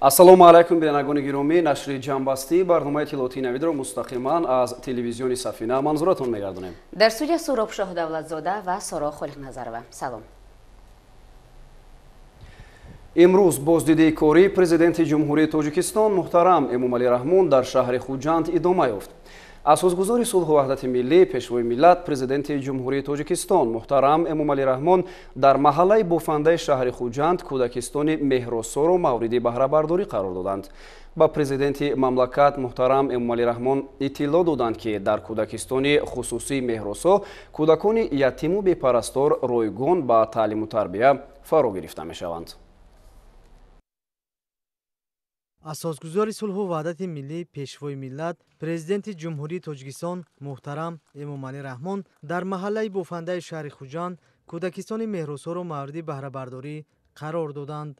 Ассалому алайкум, бинандагони гиромӣ. Нашри ҷамъбастии барномаи иттилоотии Навидро мустақиман аз телевизиони Сафина манзуратон мегардонем. Дар студия Суроб Шоҳдавлатзода ва Соро Холиқназарова. Салом. Имрӯз боздиди кории президенти Ҷумҳурии Тоҷикистон муҳтарам Эмомалӣ Раҳмон дар шаҳри Хуҷанд идома ёфт. Асосгузори сулҳу ваҳдати миллӣ, пешвои миллат, президенти Ҷумҳурии Тоҷикистон муҳтарам Эмомалӣ Раҳмон дар маҳаллаи бофандаи шаҳри Хуҷанд кӯдакистони Меҳросоро мавриди баҳрабардорӣ қарор доданд. Ба президенти мамлакат муҳтарам Эмомалӣ Раҳмон иттилоъ доданд, ки дар кӯдакистони хусусии Меҳросо кӯдакони ятиму бепарастор ройгон ба таълиму тарбия фаро гирифта мешаванд. Асосгузори сулҳу ваҳдати миллӣ, пешвои миллат, президенти Ҷумҳурии Тоҷикистон муҳтарам Эмомалӣ Раҳмон дар маҳаллаи бофандаи шаҳри Хуҷанд кӯдакистони Меҳросоро мавриди баҳрабардорӣ қарор доданд.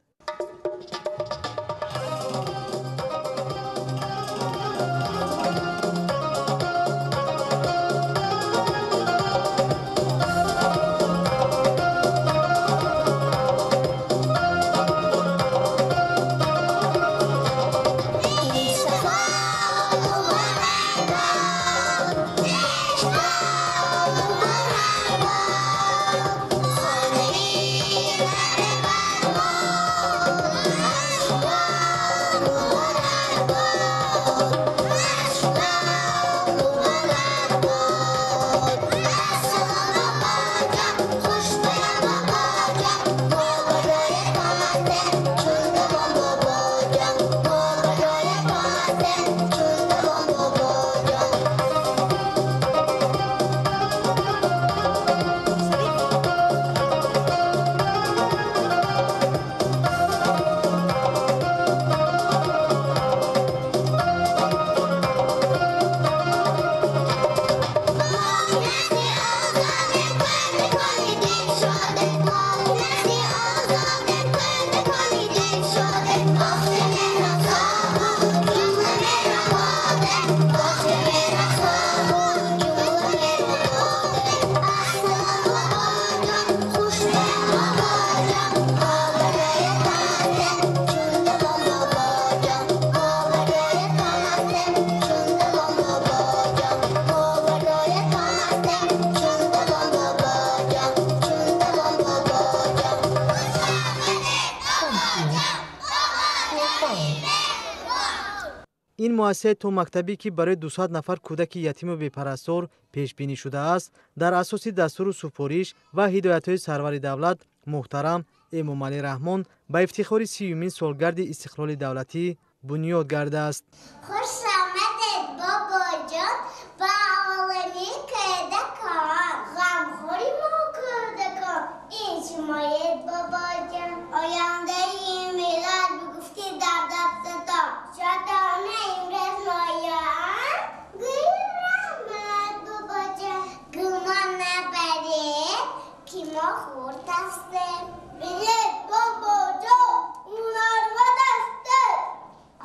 Ин муассисаи томактабӣ, ки барои 200 нафар кӯдаки ятиму бепарастор пешбинӣ шудааст, дар асоси дастуру супориш ва ҳидоятҳои сарвари давлат муҳтарам Эмомалӣ Раҳмон ба ифтихори 30-юмин солгарди истиқлоли давлатӣ бунёд гардааст. Хуш омадед, бобоҷон, ба олами кӯдакон. Ғамхори мо кӯдакон ин шумоед, бобоҷон. Ояндаи миллат бигуфтӣ дар дафтатон. Шодона имрӯз моянд, гӯем раҳмат, бобоҷон. Гумон набаред, ки мо хурд ҳастем. Билед, бобоҷон, ҳунарманд ҳастем.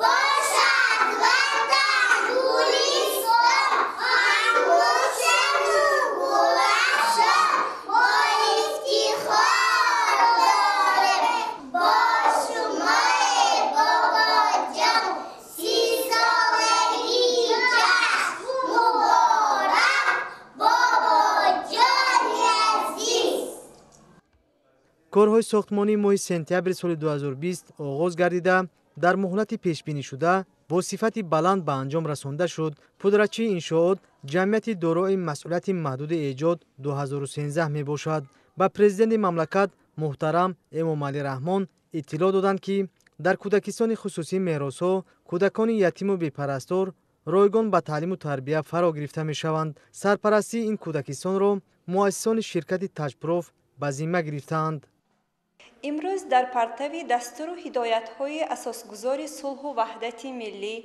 Бошад ватан гулистон, ангуршану гулафшон, бо ифтихор дорем бо шумое, бобоҷон. 30-солагии ҷашн муборак, бобоҷони азиз. Корҳои сохтмонии моҳи сентябри соли 2020 оғоз гардида, дар муҳлати пешбинишуда бо сифати баланд ба анҷом расонда шуд. Пудратчии иншоот ҷамъияти дорои масъулияти маҳдуди Эҷод 2013 мебошад. Ба президенти мамлакат муҳтарам Эмомалӣ Раҳмон иттилоъ доданд, ки дар кӯдакистони хусусии Меҳросо кӯдакони ятиму бепарастор ройгон ба таълиму тарбия фаро гирифта мешаванд. Сарпарастии ин кӯдакистонро муассисони ширкати Таҷпроф ба зимма гирифтаанд. Имрӯз дар партави дастуру ҳидоятҳои асосгузори сулҳу ваҳдати миллӣ,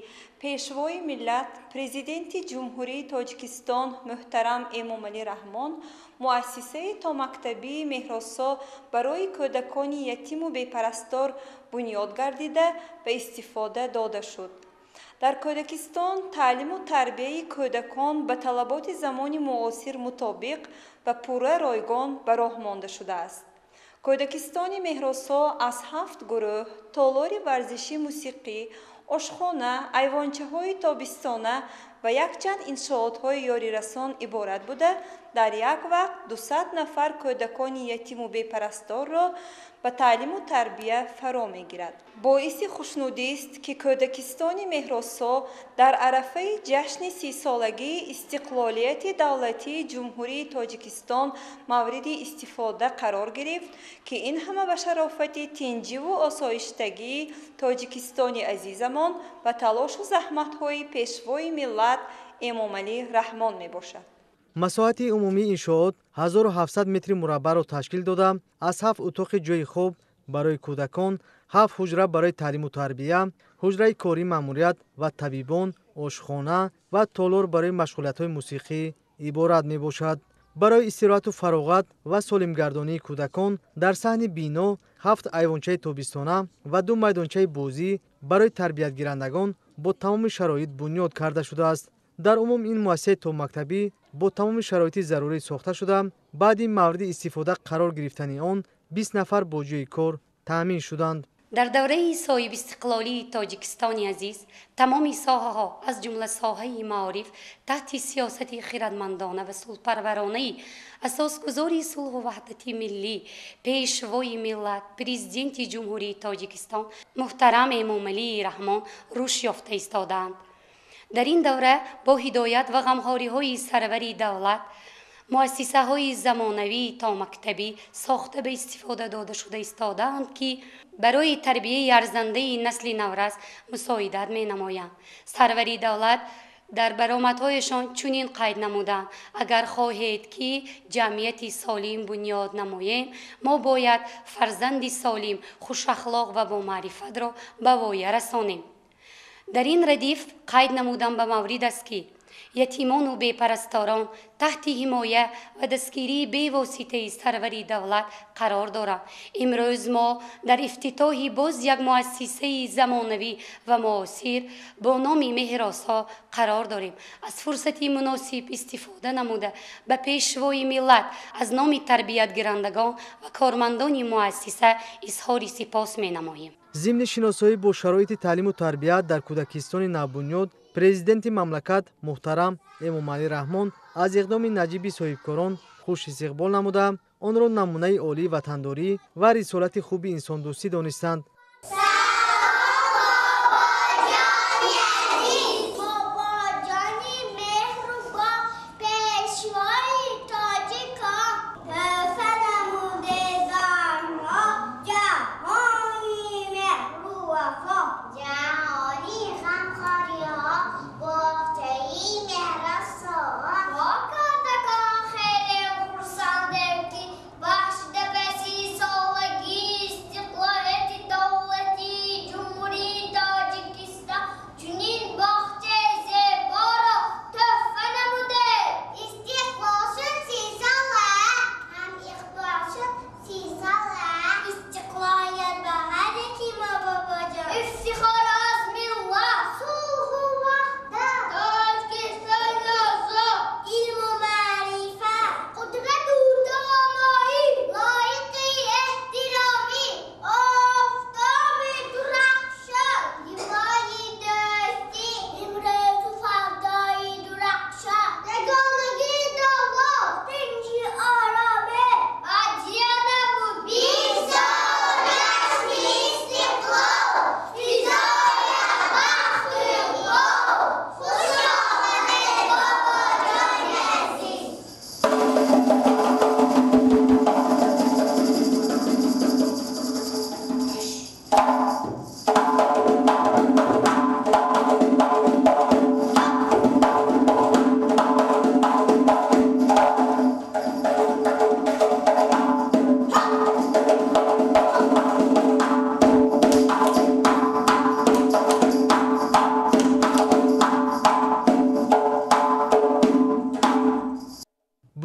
пешвои миллат, президенти Ҷумҳурии Тоҷикистон муҳтарам Эмомалӣ Раҳмон муассисаи томактабии Меҳросо барои кӯдакони ятиму бепарастор бунёд гардида ба истифода дода шуд. Дар кӯдакистон таълиму тарбияи кӯдакон ба талаботи замони муосир мутобиқ ва пурра ройгон ба роҳ монда шудааст. Кӯдакистони Меҳросо аз 7 гурӯҳ, толори варзиши мусиқӣ, ошхона, айвончаҳои тобистона ва якчанд иншоотҳои ёрирасон иборат буда, дар як вақт 200 нафар кӯдакони ятиму бепарасторро ба таълиму тарбия фаро мегирад. Боиси хушнудист, ки кӯдакистони Меҳросо дар арафаи ҷашни 30-солагии истиқлолияти давлатии Ҷумҳурии Тоҷикистон мавриди истифода қарор гирифт, ки ин ҳама ба шарофати тинҷиву осоиштагии Тоҷикистони азизамон ва талошу заҳматҳои Пешвои миллат Эмомалӣ Раҳмон мебошад. Масоҳати умумии иншоот 1700 метри мураббаъро ташкил дода, аз 7 утоқи ҷойи хоб барои кӯдакон, 7 ҳуҷра барои таълиму тарбия, ҳуҷраи кории маъмурият ва табибон, ошхона ва толор барои машғулиятҳои мусиқӣ иборат мебошад. Барои истироҳату фароғат ва солимгардонии кӯдакон дар саҳни бино 7 айвончаи тобистона ва 2 майдончаи бозӣ барои тарбиятгирандагон бо тамоми шароит бунёд карда шудааст. Дар умум ин муассисаи томактабӣ бо тамоми шароити зарурӣ сохта шуда, баъди мавриди истифода қарор гирифтани он 20 нафар бо ҷойи кор таъмин шуданд. Дар давраи соҳибистиқлолии Тоҷикистони азиз тамоми соҳаҳо, аз ҷумла соҳаи маориф, таҳти сиёсати хирадмандона ва сулҳпарваронаи асосгузори сулҳу ваҳдати миллӣ, Пешвои миллат, Президенти Ҷумҳурии Тоҷикистон муҳтарам Эмомалӣ Раҳмон рушд ёфта истодаанд. Дар ин давра бо ҳидоят ва ғамхориҳои сарвари давлат муассисаҳои замонавии томактабӣ сохта ба истифода дода шуда истодаанд, ки барои тарбияи арзандаи насли наврас мусоидат менамоянд. Сарвари давлат дар баромадҳояшон чунин қайд намуданд: агар хоҳед, ки ҷамъияти солим бунёд намоем, мо бояд фарзанди солим, хушахлоқ ва бомаърифатро ба воя расонем. Дар ин радиф қайд намудам ба маврид аст, ки ятимону бепарасторон таҳти ҳимоя ва дастгирии бевоситаи сарвари давлат қарор доранд. Имрӯз мо дар ифтитоҳи боз як муассисаи замонавӣ ва муосир бо номи Меҳросо қарор дорем. Аз фурсати муносиб истифода намуда ба Пешвои миллат аз номи тарбиятгирандагон ва кормандони муассиса изҳори сипос менамоем. Зимни шиносоӣ бо шароити таълиму тарбия дар кӯдакистони навбунёд, президенти мамлакат муҳтарам Эмомалӣ Раҳмон аз иқдоми наҷиби соҳибкорон хуш истиқбол намуда, онро намунаи олии ватандорӣ ва рисолати хуби инсондӯстӣ донистанд.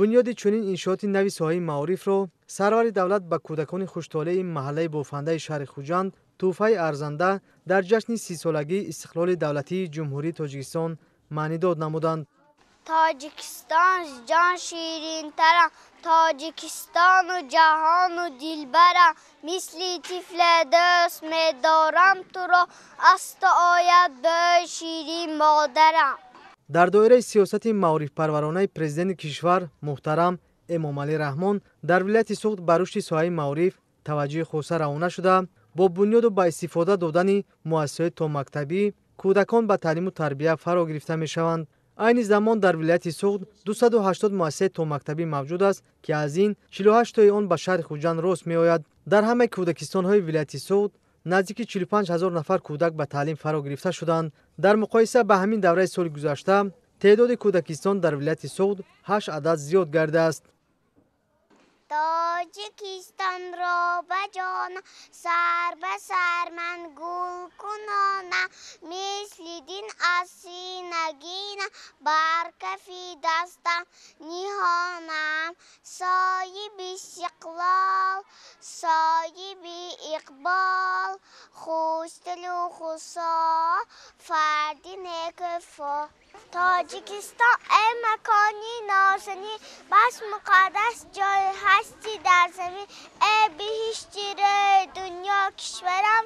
Бунёди чунин иншооти нави соҳаи маорифро сарвари давлат ба кӯдакони хуштолеи маҳаллаи бофандаи шаҳри Хуҷанд тӯҳфаи арзанда дар ҷашни 30-солагии истиқлоли давлатии Ҷумҳурии Тоҷикистон маънидод намуданд. Тоҷикистон ҷон ширинтарам, Тоҷикистону ҷаҳону дилбарам. Мисли тифле дӯст медорам туро, аз ту ояд бӯи ширин модарам. Дар доираи сиёсати маорифпарваронаи президенти кишвар муҳтарам Эмомалӣ Раҳмон дар вилояти Суғд ба рушди соҳаи маориф таваҷҷӯҳи хоса равона шуда, бо бунёду ба истифода додани муассисаҳои томактабӣ кӯдакон ба таълиму тарбия фаро гирифта мешаванд. Айни замон дар вилояти Суғд 280 муассисаи томактабӣ мавҷуд аст, ки аз ин 48тои он ба шаҳри Хуҷанд рост меояд. Дар ҳамаи кӯдакистонҳои вилояти Суғд наздики 45 ҳазор нафар кӯдак ба таълим фаро гирифта шуданд. Дар муқоиса ба ҳамин давраи соли гузашта теъдоди кӯдакистон дар вилояти Суғд 8 адад зиёд гардааст. Тоҷикистонро ба ҷона сар ба сар ман гул кунона, мисли дин аз синагина бар кафи дастам ниҳонам. Соҳиби истиқлол, соҳиби иқбол, хушдилу хусо, фарди некуфо. Тоҷикистон эй макони нозанин, бас муқаддас ҷой ҳастӣ дар замин. Эй биҳишти рӯи дунё кишварам,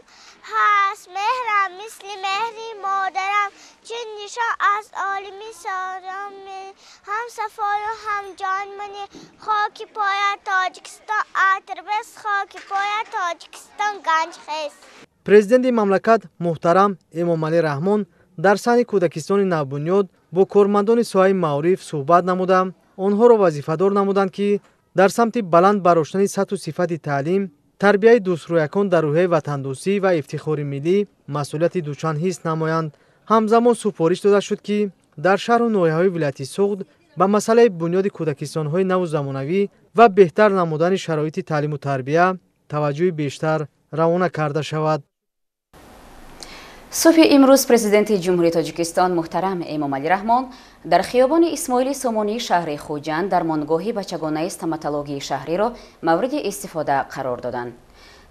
ҳаст меҳрам мисли меҳри модарам. Чун нишон аз олами сорам, ҳам сафою ҳам ҷонманӣ. Хоки поя Тоҷикистон атрбес, хоки поя Тоҷикистон ганҷхез. Президенти мамлакат муҳтарам Эмомалӣ Раҳмон дар саҳни кӯдакистони навбунёд бо кормандони соҳаи маориф суҳбат намуда, онҳоро вазифадор намуданд, ки дар самти баланд бардоштани сатҳу сифати таълим, тарбияи дӯстрӯякон дар рӯҳияи ватандӯстӣ ва ифтихори миллӣ масъулияти дучанд ҳис намоянд. Ҳамзамон супориш дода шуд, ки дар шаҳру ноҳияҳои вилояти Суғд ба масъалаи бунёди кӯдакистонҳои наву замонавӣ ва беҳтар намудани шароити таълиму тарбия таваҷҷӯҳи бештар равона карда шавад. Субҳи имрӯз президенти Ҷумҳурии Тоҷикистон муҳтарам Эмомалӣ Раҳмон дар хиёбони Исмоили Сомонии шаҳри Хуҷанд дармонгоҳи бачагонаи стоматологии шаҳриро мавриди истифода қарор доданд.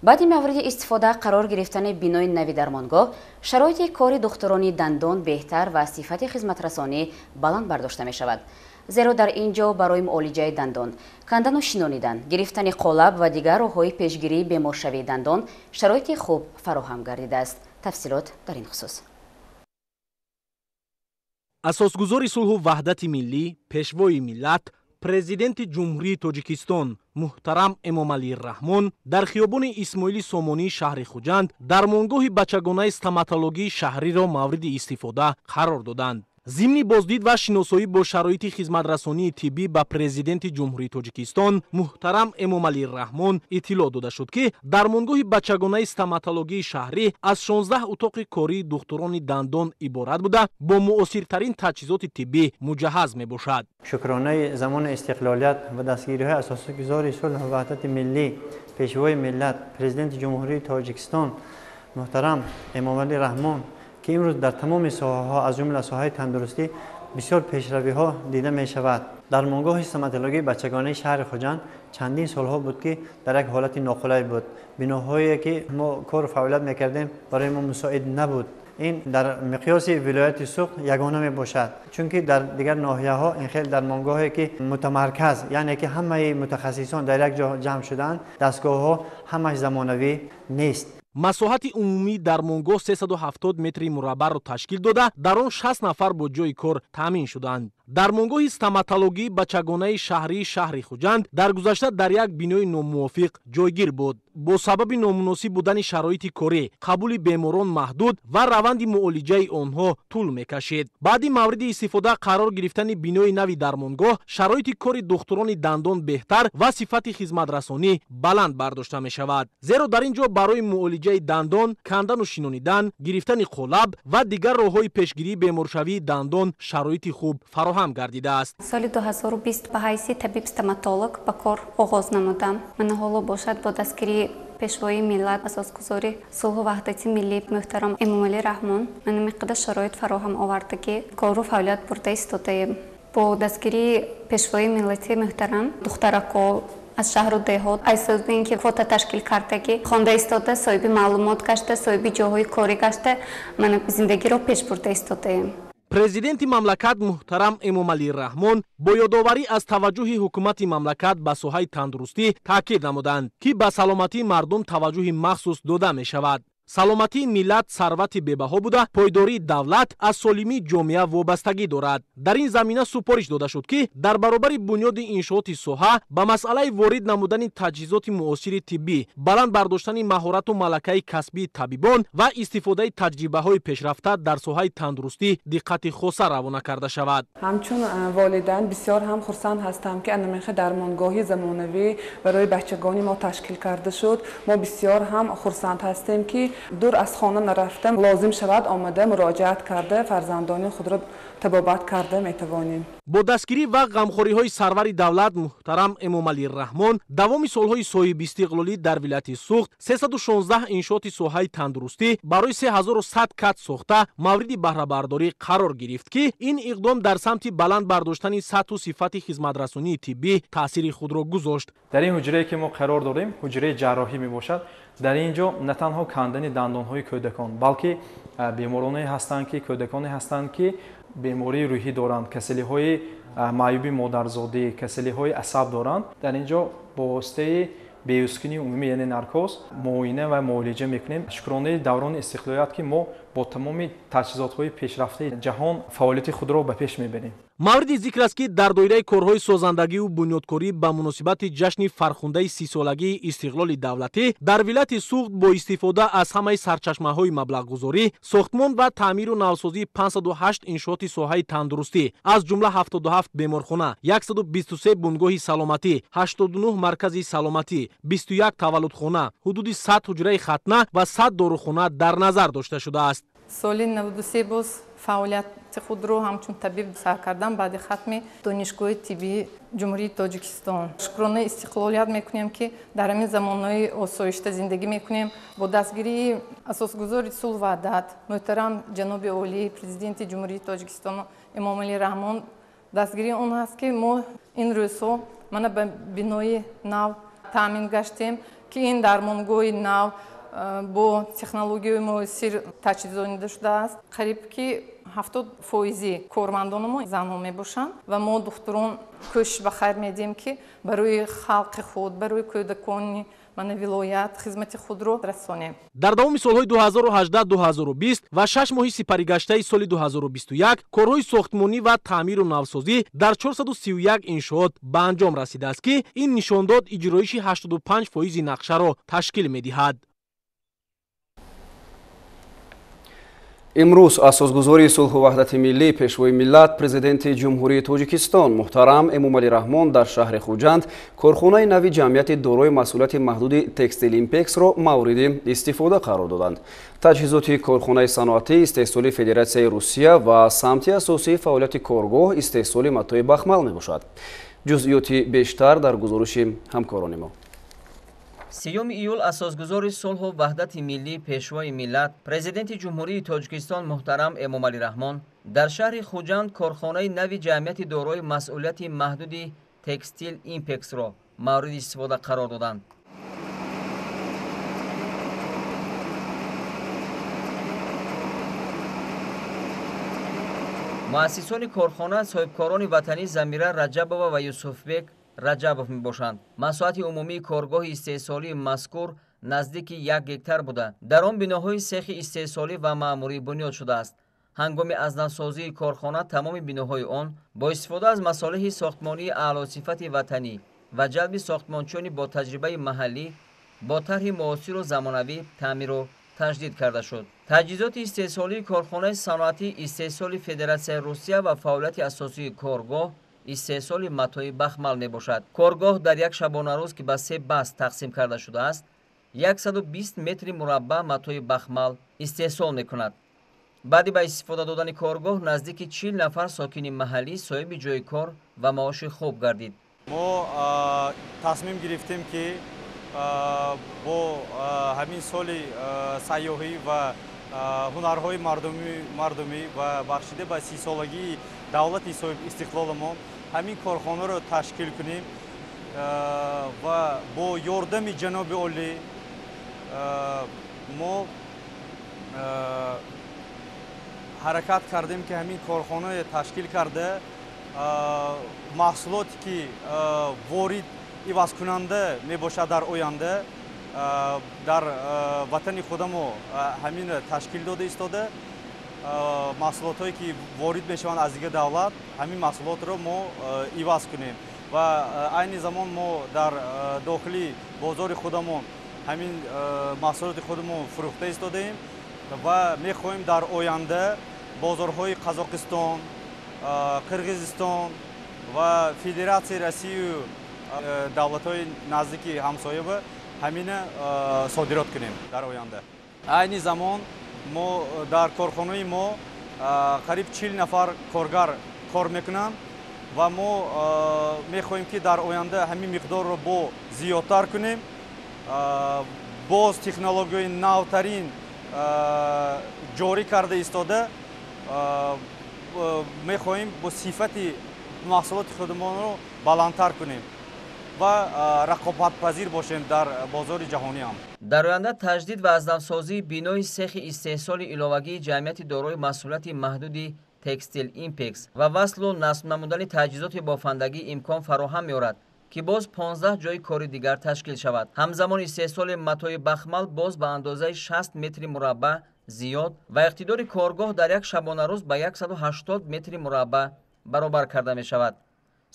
Баъди мавриди истифода қарор гирифтани бинои нави дармонгоҳ, шароити кори духтурони дандон беҳтар ва сифати хизматрасонӣ баланд бардошта мешавад. Зеро дар ин ҷо барои муолиҷаи дандон, кандану шинонидан, гирифтани қолаб ва дигар роҳҳои пешгирии беморшавии дандон шароити хуб фароҳам гардидааст. Тафсилот дар ин хусус. Асосгузори сулҳу ваҳдати миллӣ, пешвои миллат, президенти Ҷумҳурии Тоҷикистон муҳтарам Эмомалӣ Раҳмон дар хиёбони Исмоили Сомонии шаҳри Хуҷанд дармонгоҳи бачагонаи стоматологии шаҳриро мавриди истифода қарор доданд. Зимни боздид ва шиносоӣ бо шароити хизматрасонии тиббӣ ба президенти Ҷумҳурии Тоҷикистон муҳтарам Эмомалӣ Раҳмон иттилоъ дода шуд, ки дармонгоҳи бачагонаи стоматологии шаҳрӣ аз 16 утоқи кории духтурони дандон иборат буда, бо муосиртарин таҷҳизоти тиббӣ муҷаҳҳаз мебошад. Шукронаи замони истиқлолият ва дастгириҳои асосгузори сулҳу ваҳдати миллӣ, пешвои миллат, президенти Ҷумҳурии Тоҷикистон муҳтарам Эмомалӣ Раҳмон, ки имрӯз дар тамоми соҳаҳо аз ҷумла соҳаи тандурустӣ бисёр пешравиҳо дида мешавад. Дармонгоҳи стоматологии бачагонаи шаҳри Хуҷанд чандин солҳо буд, ки дар як ҳолати ноқулай буд. Биноҳое ки мо кору фаъолият мекардем барои мо мусоид набуд. Ин дар миқёси вилояти Суғд ягона мебошад, чунки дар дигар ноҳияҳо ин хел дармонгоҳе ки мутамарказ, яъне ки ҳамаи мутахассисон дар як ҷо ҷамъ шудаанд, дастгоҳҳо ҳамаш замонавӣ нест. Масоҳати умумии дармонгоҳ 370 метри мураббаъро ташкил дода, дар он 60 нафар бо ҷойи кор таъмин шуданд. Дармонгоҳи стоматологии бачагонаи шаҳрии шаҳри Хуҷанд дар гузашта дар як бинои номувофиқ ҷойгир буд. Бо сабаби номуносиб будани шароити корӣ, қабули беморон маҳдуд ва раванди муолиҷаи онҳо тӯл мекашид. Баъди мавриди истифода қарор гирифтани бинои нави дармонгоҳ, шароити кори духтурони дандон беҳтар ва сифати хизматрасонӣ баланд бардошта мешавад. Зеро дар ин ҷо барои муолиҷаи дандон, кандану шинонидан, гирифтани қолаб ва дигар роҳҳои пешгирии беморшавии дандон шароити хуб фароҳам гардидааст. Соли 2020 ба ҳайси табиб-стоматолог ба кор оғоз намудам. Ман ҳоло бошад бо дастгирии пешвои миллат, асосгузори сулҳу ваҳдати миллӣ муҳтарам Эмомалӣ Раҳмон ман миқдор шароит фароҳам оварда, ки кору фаъолият бурда истодаем. Бо дастгирии пешвои миллати муҳтарам духтарако аз шаҳру деҳот аз ин ки квота ташкил кардагӣ хонда истода, соҳиби маълумот гашта, соҳиби ҷойҳои корӣ гашта, ман зиндагиро пеш бурда истодаем. Президенти мамлакат муҳтарам Эмомалӣ Раҳмон бо ёдоварӣ аз таваҷҷӯҳи ҳукумати мамлакат ба соҳаи тандурустӣ таъкид намуданд, ки ба саломатии мардум таваҷҷӯҳи махсус дода мешавад. Саломатии миллат сарвати бебаҳо буда, пойдории давлат аз солимии ҷомеа вобастагӣ дорад. Дар ин замина супориш дода шуд, ки дар баробари бунёди иншооти соҳа ба масъалаи ворид намудани таҷҳизоти муосири тиббӣ, баланд бардоштани маҳорату малакаи касбии табибон ва истифодаи таҷрибаҳои пешрафта дар соҳаи тандурустӣ диққати хоса равона карда шавад. Ҳамчун волидайн бисёр ҳам хурсанд ҳастам, ки анамихе дармонгоҳи замонавӣ барои бачагони мо ташкил карда шуд. Мо бисёр ҳам хурсанд ҳастем, ки дур аз хона нарафта лозим шавад омада муроҷиат карда фарзандони худро табобат карда метавонем. Бо дастгирӣ ва ғамхориҳои сарвари давлат муҳтарам Эмомалӣ Раҳмон давоми солҳои соҳибистиқлолӣ дар вилояти Суғд 316 иншооти соҳаи тандурустӣ барои 3100 кат сохта мавриди баҳрабардорӣ қарор гирифт, ки ин иқдом дар самти баланд бардоштани сатҳу сифати хизматрасонии тиббӣ таъсири худро гузошт. Дар ин ҳуҷрае ки мо қарор дорем, ҳуҷраи ҷарроҳӣ мебошад. Дар ин ҷо на танҳо кандани дандонҳои кӯдакон, балки бемороне ҳастанд, ки кӯдаконе ҳастанд, ки бемории рӯҳӣ доранд, касалиҳои маъюби модарзодӣ, касалиҳои асаб доранд. Дар ин ҷо бо воситаи беҳушкунии умумӣ, яъне наркоз, муоина ва муолиҷа мекунем. Шукронаи даврони истиқлолият, ки мо бо тамоми таҷҳизотҳои пешрафтаи ҷаҳон фаъолияти худро ба пеш мебарем. Мавриди зикр аст, ки дар доираи корҳои созандагиву бунёдкорӣ ба муносибати ҷашни фархундаи 30-солагии истиқлоли давлатӣ дар вилояти Суғд бо истифода аз ҳамаи сарчашмаҳои маблағгузорӣ сохтмон ва таъмиру навсозии 508 иншооти соҳаи тандурустӣ, аз ҷумла 77 беморхона, 123 бунгоҳи саломатӣ, 89 маркази саломатӣ, 21 таваллудхона, ҳудуди 100 ҳуҷраи хатна ва 100 дорухона дар назар дошта шудааст. Соли 93 боз фаъолияти худро ҳамчун табиб сар кардам баъди хатми Донишгоҳи тиббии Ҷумҳурии Тоҷикистон. Шукронаи истиқлолият мекунем, ки дар ҳамин замонҳои осоишта зиндагӣ мекунем. Бо дастгирии асосгузори сулҳу ваҳдат муҳтарам ҷаноби олӣ Президенти Ҷумҳурии Тоҷикистон Эмомалӣ Раҳмон, дастгирии он ҳаст, ки мо ин рӯзҳо мана ба бинои нав таъмин гаштем, ки ин дармонгоҳи нав бо технологияи муосир таҷҳизонида шудааст. Қариб ки 70% кормандони мо занҳо мебошанд ва мо духтурон кӯшиш ба хайр медиҳем, ки барои халқи худ, барои кӯдакони мана вилоят хизмати худро расонем. Дар давоми солҳои 2018-2020 ва 6 моҳи сипаригаштаи соли 2021 корҳои сохтмонӣ ва таъмиру навсозӣ дар 431 иншоот ба анҷом расидааст, ки ин нишондод иҷроиши 85% нақшаро ташкил медиҳад. Имрӯз асосгузори сулҳу ваҳдати миллӣ, пешвои миллат, президенти Ҷумҳурии Тоҷикистон муҳтарам Эмомалӣ Раҳмон дар шаҳри Хуҷанд корхонаи нави ҷамъияти дорои масъулияти маҳдуди Текстил Импексро мавриди истифода қарор доданд. Таҷҳизоти корхонаи саноатӣ истеҳсоли Федератсияи Русия ва самти асосии фаъолияти коргоҳ истеҳсоли матои бахмал мебошад. Ҷузъиёти бештар дар гузориши ҳамкорони мо. 3 июл асосгузори сулҳу ваҳдати миллӣ, пешвои миллат, президенти Ҷумҳурии Тоҷикистон муҳтарам Эмомалӣ Раҳмон дар шаҳри Хуҷанд корхонаи нави ҷамъияти дорои масъулияти маҳдуди Текстил Импексро мавриди истифода қарор доданд. Муассисони корхона соҳибкорони ватанӣ Замира Раҷабова ва Юсуфбек Раҷабов мебошанд. Масоҳати умумии коргоҳи истеҳсолии мазкур наздики 1 гектар буда, дар он биноҳои сехи истеҳсолӣ ва маъмурӣ бунёд шудааст. Ҳангоми аз навсозии корхона тамоми биноҳои он бо истифода аз масолеҳи сохтмонии аълосифати ватанӣ ва ҷалби сохтмончиёни бо таҷрибаи маҳаллӣ бо тарҳи муосиру замонавӣ таъмиру таҷдид карда шуд. Таҷҳизоти истеҳсолии корхонаи саноатӣ истеҳсоли Федератсияи Русия ва фаъолияти асосии коргоҳ истеҳсоли матои бахмал мебошад. Коргоҳ дар як шабонарӯз, ки ба 3 баст тақсим карда шудааст, 120 метри мураббаъ матои бахмал истеҳсол мекунад. Баъди ба истифода додани коргоҳ наздики 40 нафар сокини маҳаллӣ соҳиби ҷойи кор ва маоши хуб гардид. Мо тасмим гирифтем, ки бо ҳамин соли сайёҳӣ ва ҳунарҳои мардумӣ ва бахшида ба 30-солагии давлати соҳибистиқлоламон ҳамин корхонаро ташкил кунем ва бо ёрдами ҷаноби олӣ мо Ҳаракат кардем, ки ҳамин корхонае ташкил карда, маҳсулоте ки ворид ивазкунанда мебошад, дар оянда дар ватани худамо ҳамин ташкил дода истода, маҳсулотҳое ки ворид мешаванд аз дигар давлат, ҳамин маҳсулотро мо иваз кунем. Ва айни замон мо дар дохили бозори худамон ҳамин маҳсулоти худамон фурӯхта истодаем ва мехоҳем дар оянда бозорҳои Қазоқистон, Қирғизистон ва Федератсияи Россияю давлатҳои наздики ҳамсояба ҳамина содирот кунем дар оянда. Айни замон мо дар корхонаи мо қариб 40 нафар коргар кор мекунанд ва мо мехоҳем, ки дар оянда ҳамин миқдорро бо зиёдтар кунем, боз технологияи навтарин ҷорӣ карда истода, мехоҳем бо сифати маҳсулоти худамонро баландтар кунем ва рақобатпазир бошем дар бозори ҷаҳонӣ ҳам. Дар оянда таҷдид ва аз навсозии бинои сехи истеҳсоли иловагии ҷамъияти дорои масъулияти маҳдуди Текстил Импекс ва васлу насб намудани таҷҳизоти бофандагӣ имкон фароҳам меорад, ки боз 15 ҷойи кори дигар ташкил шавад. Ҳамзамон истеҳсоли матои бахмал боз ба андозаи 60 метри мураббаъ зиёд ва иқтидори коргоҳ дар як шабонарӯз ба 180 метри мураббаъ баробар карда мешавад.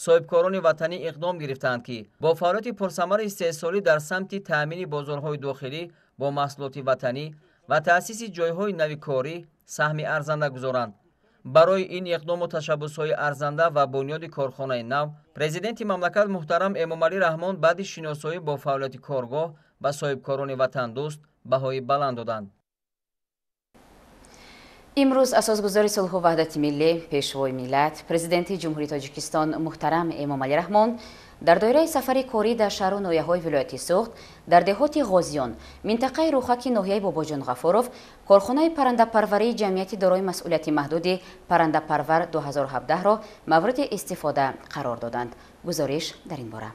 Соҳибкорони ватанӣ иқдом гирифтаанд, ки бо фаъолияти пурсамари истеҳсолӣ дар самти таъмини бозорҳои дохилӣ бо маҳсулоти ватанӣ ва таъсиси ҷойҳои нави корӣ саҳми арзанда гузоранд. Барои ин иқдому ташаббусҳои арзанда ва бунёди корхонаи нав президенти мамлакат муҳтарам Эмомалӣ Раҳмон баъди шиносоӣ бо фаъолияти коргоҳ ба соҳибкорони ватандӯст баҳои баланд доданд. Имрӯз асосгузори сулҳу ваҳдати миллӣ, пешвои миллат, президенти Ҷумҳурии Тоҷикистон муҳтарам Эмомалӣ Раҳмон дар доираи сафари корӣ дар шаҳру ноҳияҳои вилояти Суғд, дар деҳоти Ғозиён, минтақаи Рӯхаки ноҳияи Бобоҷон Ғафуров, корхонаи паррандапарварии ҷамъияти дорои масъулияти маҳдуди Паррандапарвар 2017-ро мавриди истифода қарор доданд. Гузориш дар ин бора.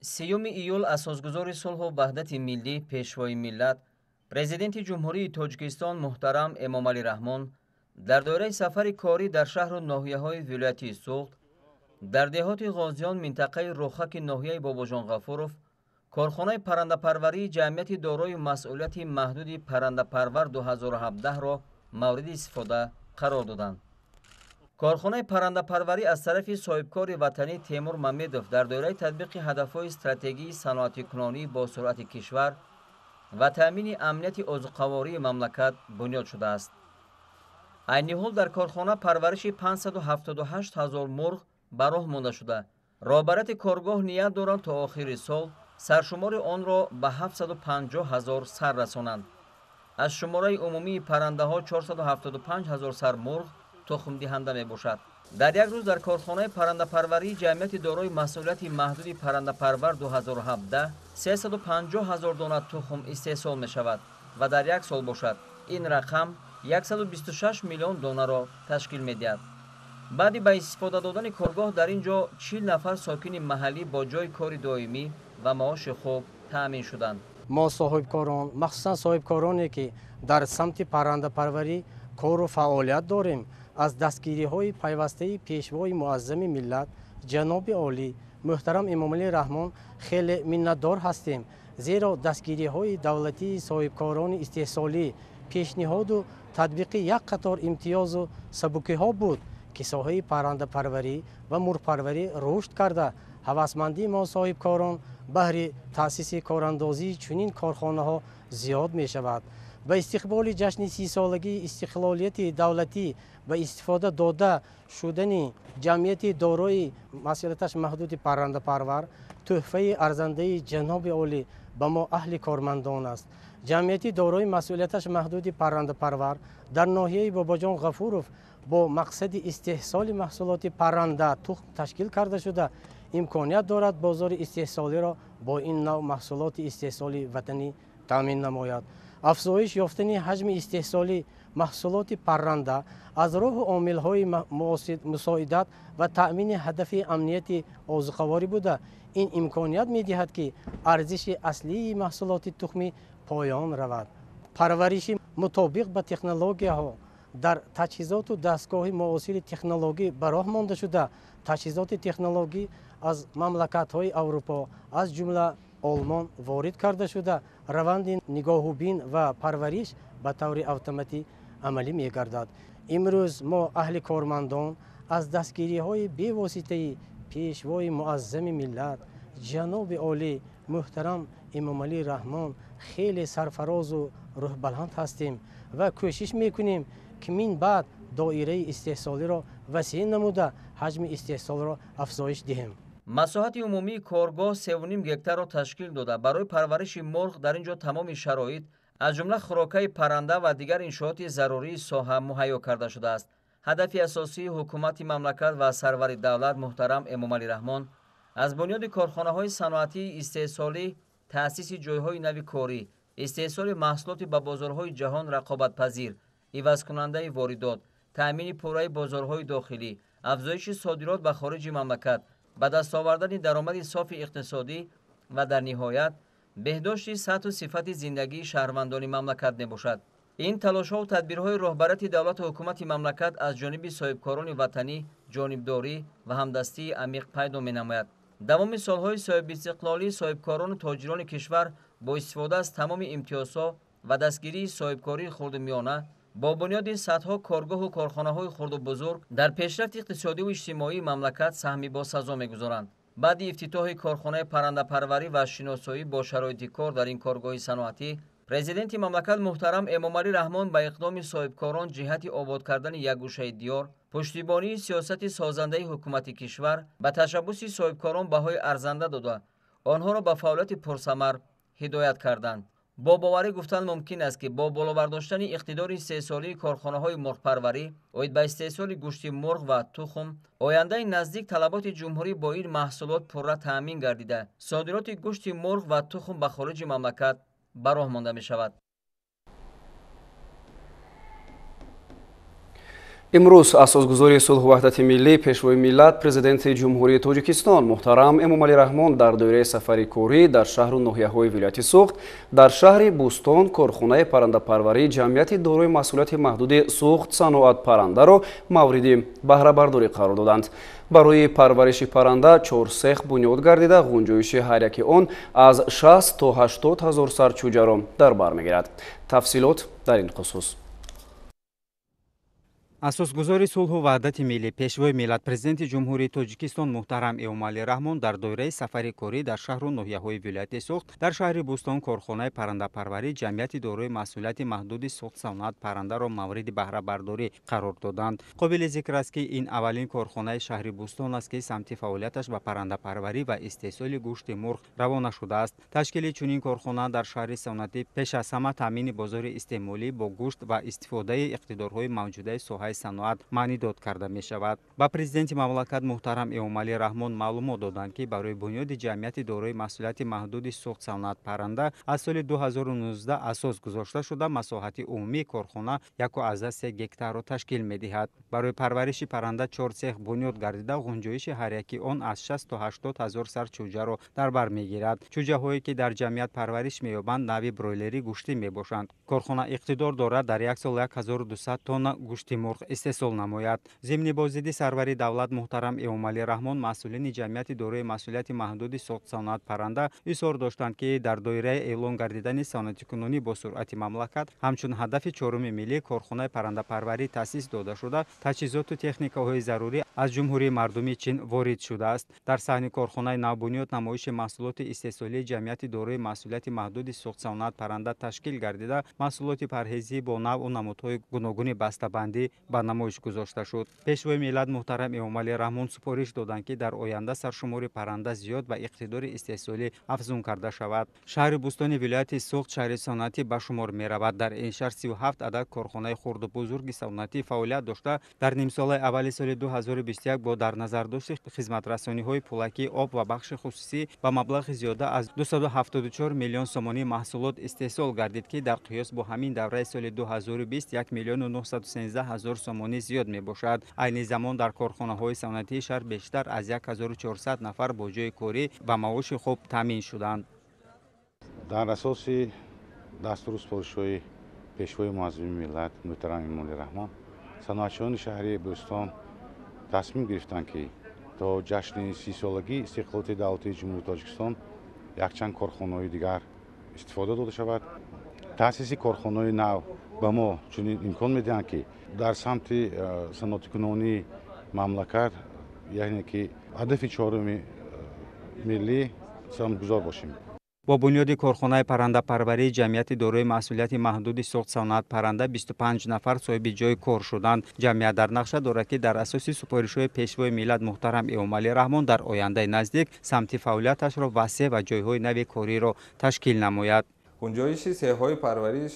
3 июл асосгузори сулҳу ваҳдати миллӣ, пешвои миллат, президенти Ҷумҳурии Тоҷикистон муҳтарам Эмомалӣ Раҳмон дар доираи сафари корӣ дар шаҳру ноҳияҳои вилояти Суғд, дар деҳоти Ғозиён, минтақаи Рӯхаки ноҳияи Бобоҷон Ғафуров, корхонаи паррандапарварии ҷамъияти дорои масъулияти маҳдуди Паррандапарвар 2017-ро мавриди истифода қарор доданд. Корхонаи паррандапарварӣ аз тарафи соҳибкори ватанӣ Темур Мамедов дар доираи татбиқи ҳадафҳои стратегии саноатикунонӣ бо суръати кишвар ва таъмини амнияти озуқавории мамлакат бунёд шудааст. Айни ҳол дар корхона парвариши 578 ҳазор мурғ ба роҳ монда шуда, роҳбарияти коргоҳ ният доранд то охири сол саршумори онро ба 750 ҳазор сар расонанд. Аз шумораи умумии паррандаҳо 475 ҳазор сар мурғ тухмдиҳанда мебошад. Дар як рӯз дар корхонаи паррандапарварии ҷамъияти дорои масъулияти маҳдуди Паррандапарвар 2017 350 ҳазор дона тухм истеҳсол мешавад ва дар як сол бошад ин рақам 126 миллион донаро ташкил медиҳад. Баъди ба истифода додани коргоҳ дар ин ҷо 40 нафар сокини маҳаллӣ бо ҷойи кори доимӣ ва маоши хуб таъмин шуданд. Мо соҳибкорон, махсусан соҳибкороне, ки дар самти паррандапарварӣ кору фаъолият дорем, аз дастгириҳои пайвастаи пешвои муаззами миллат ҷаноби олӣ муҳтарам Эмомалӣ Раҳмон хеле миннатдор ҳастем, зеро дастгириҳои давлатии соҳибкорони истеҳсолӣ, пешниҳоду татбиқи як қатор имтиёзу сабукиҳо буд, ки соҳаи паррандапарварӣ ва мурғпарварӣ рушд карда, ҳавасмандии мо соҳибкорон баҳри таъсиси корандозии чунин корхонаҳо зиёд мешавад. Ба истиқболи ҷашни 30-солагии истиқлолияти давлатӣ ба истифода дода шудани ҷамъияти дорои масъулияташ маҳдуди Паррандапарвар тӯҳфаи арзандаи ҷаноби олӣ ба мо аҳли кормандон аст. Ҷамъияти дорои масъулияташ маҳдуди Паррандапарвар дар ноҳияи Бобоҷон Ғафуров бо мақсади истеҳсоли маҳсулоти парранда тухм ташкил карда шуда, имконият дорад бозори истеҳсолиро бо ин нав маҳсулоти истеҳсоли ватанӣ таъмин намояд. Афзоиш ёфтани ҳаҷми истеҳсоли маҳсулоти парранда аз роҳу омилҳои мусоидат ва таъмини ҳадафи амнияти озуқаворӣ буда, ин имконият медиҳад, ки арзиши аслии маҳсулоти тухмӣ поён равад. Парвариши мутобиқ ба технологияҳо дар таҷҳизоту дастгоҳи муосири технологӣ ба роҳ монда шуда, таҷҳизоти технологӣ аз мамлакатҳои Аврупо, аз ҷумла Олмон ворид карда шуда, раванди нигоҳубин ва парвариш ба таври автоматӣ амалӣ мегардад. Имрӯз мо аҳли кормандон аз дастгириҳои бевоситаи Пешвои муаззами миллат ҷаноби олӣ муҳтарам Эмомалӣ Раҳмон хеле сарфарозу рӯҳбаланд ҳастем ва кӯшиш мекунем, ки мин баъд доираи истеҳсолиро васеъ намуда, ҳаҷми истеҳсолро афзоиш диҳем. Масоҳати умумии коргоҳ 3,5 гектарро ташкил дода, барои парвариши мурғ дар ин ҷо тамоми шароит, аз ҷумла хӯрокаи парранда ва дигар иншооти зарурии соҳа муҳайё карда шудааст. Ҳадафи асосии ҳукумати мамлакат ва сарвари давлат муҳтарам Эмомалӣ Раҳмон аз бунёди корхонаҳои саноатии истеҳсолӣ, таъсиси ҷойҳои нави корӣ, истеҳсоли маҳсулоти ба бозорҳои ҷаҳон рақобатпазир, ивазкунандаи воридот, таъмини пурраи бозорҳои дохилӣ, афзоиши содирот ба хориҷи мамлакат, ба даст овардани даромади софи иқтисодӣ ва дар ниҳоят беҳдошти сатҳу сифати зиндагии шаҳрвандони мамлакат мебошад. Ин талошҳову тадбирҳои роҳбарияти давлату ҳукумати мамлакат аз ҷониби соҳибкорони ватанӣ ҷонибдорӣ ва ҳамдастии амиқ пайдо менамояд. Давоми солҳои соҳибистиқлолӣ соҳибкорону тоҷирони кишвар бо истифода аз тамоми имтиёзҳо ва дастгирии соҳибкории хурду миёна бо бунёди садҳо коргоҳу корхонаҳои хурду бузург дар пешрафти иқтисодиву иҷтимоии мамлакат саҳми босазо мегузоранд. Баъди ифтитоҳи корхонаи паррандапарварӣ ва шиносоӣ бо шароити кор дар ин коргоҳи саноатӣ, президенти мамлакат муҳтарам Эмомалӣ Раҳмон ба иқдоми соҳибкорон ҷиҳати обод кардани як гӯшаи диёр, пуштибонии сиёсати созандаи ҳукумати кишвар ба ташаббуси соҳибкорон баҳои арзанда дода, онҳоро ба фаъолияти пурсамар ҳидоят карданд. Бо боварӣ гуфтан мумкин аст, ки бо боло бардоштани иқтидори истеҳсолии корхонаҳои мурғпарварӣ оид ба истеҳсоли гӯшти мурғ ва тухм, ояндаи наздик талаботи ҷумҳурӣ бо ин маҳсулот пурра таъмин гардида, содироти гӯшти мурғ ва тухм ба хориҷи мамлакат ба роҳ монда мешавад. Имрӯз асосгузори сулҳу ваҳдати миллӣ, Пешвои миллат, Президенти Ҷумҳурии Тоҷикистон муҳтарам Эмомалӣ Раҳмон дар доираи сафари корӣ дар шаҳру ноҳияҳои вилояти Суғд дар шаҳри Бӯстон корхонаи паррандапарварии ҷамъияти дорои масъулияти маҳдуди Суғд саноат паррандаро мавриди баҳрабардорӣ қарор доданд. Барои парвариши парранда 4 сех бунёд гардида, ғунҷоиши ҳар яки он аз 60 то 80 ҳазор сар чӯҷаро дар бар мегирад. Тафсилот дар ин хусус. Асосгузори сулҳу ваҳдати миллӣ, Пешвои миллат, Президенти Ҷумҳурии Тоҷикистон муҳтарам Эмомалӣ Раҳмон дар доираи сафари корӣ дар шаҳру ноҳияҳои вилояти Суғд дар шаҳри Бӯстон корхонаи паррандапарварии ҷамъияти дорои масъулияти маҳдуди Суғд саноат паррандаро мавриди баҳрабардорӣ қарор доданд. Қобили зикр аст, ки ин аввалин корхонаи шаҳри Бӯстон аст, ки самти фаъолияташ ба паррандапарварӣ ва истеҳсоли гӯшти мурғ равона шудааст. Ташкили чунин корхона дар шаҳри саноатӣ пеш аз ҳама таъмини бозори истеъмолӣ бо гӯшт ва истифодаи иқтидорҳои мавҷудаи соҳаи саноат маънидод карда мешавад. Ба президенти мамлакат муҳтарам Эмомалӣ Раҳмон маълумот доданд, ки барои бунёди ҷамъияти дорои масъулияти маҳдуди Суғд саноат парранда аз соли 2019 асос гузошта шуда, масоҳати умумии корхона 1,3 гектарро ташкил медиҳад. Барои парвариши парранда 4 сех бунёд гардида, ғунҷоиши ҳар яки он аз 60 то 80 ҳазор сар чӯҷаро дар бар мегирад. Чӯҷаҳое ки дар ҷамъият парвариш меёбанд, нави бройлери гӯштӣ мебошанд. Корхона иқтидор дорад дар як сол 1200 тонна гӯшти мурғ истеҳсол намояд. Зимни боздиди сарвари давлат муҳтарам Эмомалӣ Раҳмон масъулини ҷамъияти дорои масъулияти маҳдуди Суғд саноат парранда изҳор доштанд, ки дар доираи эълон гардидани саноатикунонӣ бо суръати мамлакат ҳамчун ҳадафи чоруми миллӣ корхонаи паррандапарварӣ таъсис дода шуда, таҷҳизоту техникаҳои зарурӣ аз Ҷумҳурии Мардумии Чин ворид шудааст. Дар саҳни корхонаи навбунёд намоиши маҳсулоти истеҳсолии ҷамъияти дорои масъулияти маҳдуди Суғд саноат парранда ташкил гардида, маҳсулоти парҳезӣ бо навъу намудҳои гуногуни бастабандӣ ба намоиш гузошта шуд. Пешвои миллат муҳтарам Эмомалӣ Раҳмон супориш доданд, ки дар оянда саршумори парранда зиёд ва иқтидори истеҳсолӣ афзун карда шавад. Шаҳри Бӯстони вилояти Суғд шаҳри саноатӣ ба шумор меравад. Дар ин шаҳр 37 адад корхонаи хурду бузурги саноатӣ фаъолият дошта, дар нимсолаи аввали соли 2021 бо дар назардошти хизматрасониҳои пулакӣ, об ва бахши хусусӣ ба маблағи зиёда аз 274 миллион сомонӣ маҳсулот истеҳсол гардид, ки дар қиёс бо ҳамин давраи соли 2020 1 913 000 сомонӣ зиёд мебошад. Айни замон дар корхонаҳои саноатии шаҳр бештар аз 1400 нафар бо ҷойи корӣ ва маоши хуб таъмин шуданд. Дар асоси дастуру супоришҳои Пешвои муаззами миллат муҳтарам Эмомалӣ Раҳмон саноатчиёни шаҳри Бӯстон тасмим гирифтанд, ки то ҷашни 30-солагии истиқлолияти давлатии Ҷумҳурии Тоҷикистон якчанд корхонаҳои дигар истифода дода шавад. Таъсиси корхонаҳои нав ба мо чунин имкон медиҳанд, ки дар самти саноатикунонии мамлакат, яъне ки ҳадафи чоруми миллӣ, самтгузор бошем. Бо бунёди корхонаи паррандапарварии ҷамъияти дорои масъулияти маҳдуди Суғд Саноат Парранда 25 нафар соҳиби ҷойи кор шуданд. Ҷамъият дар нақша дорад, ки дар асоси супоришҳои Пешвои миллат муҳтарам Эмомалӣ Раҳмон дар ояндаи наздик самти фаъолияташро васеъ ва ҷойҳои нави кориро ташкил намояд. Гунҷоиши сехҳои парвариш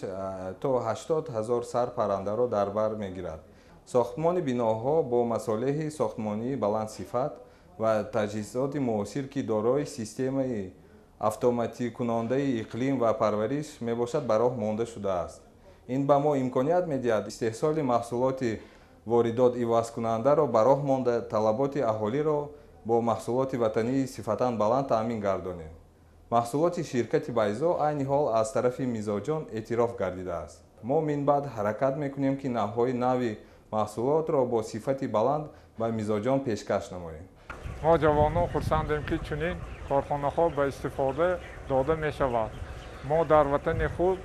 то 80 ҳазор сар паррандаро дар бар мегирад. Сохтмони биноҳо бо масолеҳи сохтмонии баландсифат ва таҷҳизоти муосир, ки дорои системаи автоматикунондаи иқлим ва парвариш мебошад, ба роҳ монда шудааст. Ин ба мо имконият медиҳад истеҳсоли маҳсулоти воридот ивазкунандаро ба роҳ монда, талаботи аҳолиро бо маҳсулоти ватании сифатан баланд таъмин гардонем. Маҳсулоти ширкати Байзо айни ҳол аз тарафи мизоҷон эътироф гардидааст. Мо минбаъд ҳаракат мекунем, ки навъҳои нави маҳсулотро бо сифати баланд ба мизоҷон пешкаш намоем. Мо ҷавонон хурсандем, ки чунин корхонаҳо ба истифода дода мешавад. Мо дар ватани худ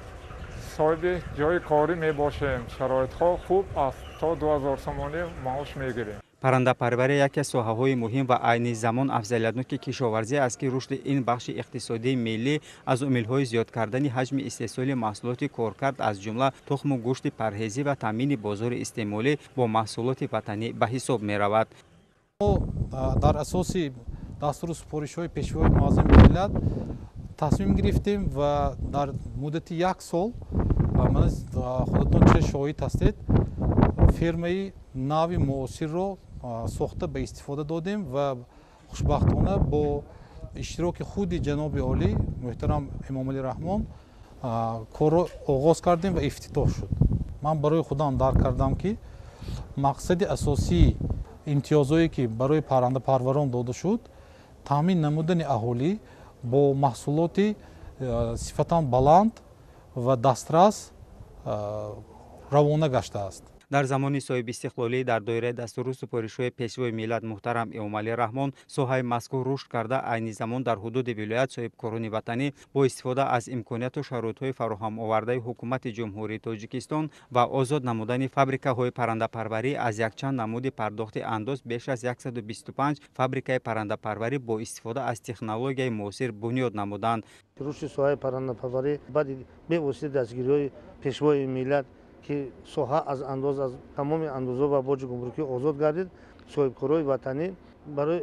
соҳиби ҷойи корӣ мебошем. Шароитҳо хуб аст, то 2000 сомонӣ маош мегирем. Паррандапарварӣ яке аз соҳаҳои муҳим ва айни замон афзалиятноки кишоварзӣ аст, ки рушди ин бахши иқтисодии миллӣ аз омилҳои зиёд кардани ҳаҷми истеҳсоли маҳсулоти коркард, аз ҷумла тухму гӯшти парҳезӣ ва таъмини бозори истеъмолӣ бо маҳсулоти ватанӣ ба ҳисоб меравад. Мо дар асоси дастуру супоришҳои Пешвои муаззами миллат тасмим гирифтем ва дар муддати як сол, худатон чӣ шоҳид ҳастед, фермаи нави муосирро сохта ба истифода додем ва хушбахтона бо иштироки худи ҷаноби олӣ муҳтарам Эмомалӣ Раҳмон корро оғоз кардем ва ифтитоҳ шуд. Ман барои худам дарк кардам, ки мақсади асосии имтиёзҳое, ки барои паррандапарварон дода шуд, таъмин намудани аҳолӣ бо маҳсулоти сифатан баланд ва дастрас равона гаштааст. Дар замони соҳибистиқлолӣ дар доираи дастуру супоришҳои Пешвои миллат муҳтарам Эмомалӣ Раҳмон соҳаи мазкур рушд карда, айни замон дар ҳудуди вилоят соҳибкорони ватанӣ бо истифода аз имконияту шароитҳои фароҳамовардаи Ҳукумати Ҷумҳурии Тоҷикистон ва озод намудани фабрикаҳои паррандапарварӣ аз якчанд намуди пардохти андоз беш аз 125 фабрикаи паррандапарварӣ бо истифода аз технологияи муосир бунёд намуданд. Рушди соҳаи паррандапарварӣ баъди бевосита дастгириҳои Пешвои миллат, ки соҳа аз андоз, аз тамоми андозҳо ва боҷи гумрукӣ озод гардид, соҳибкорои ватанӣ барои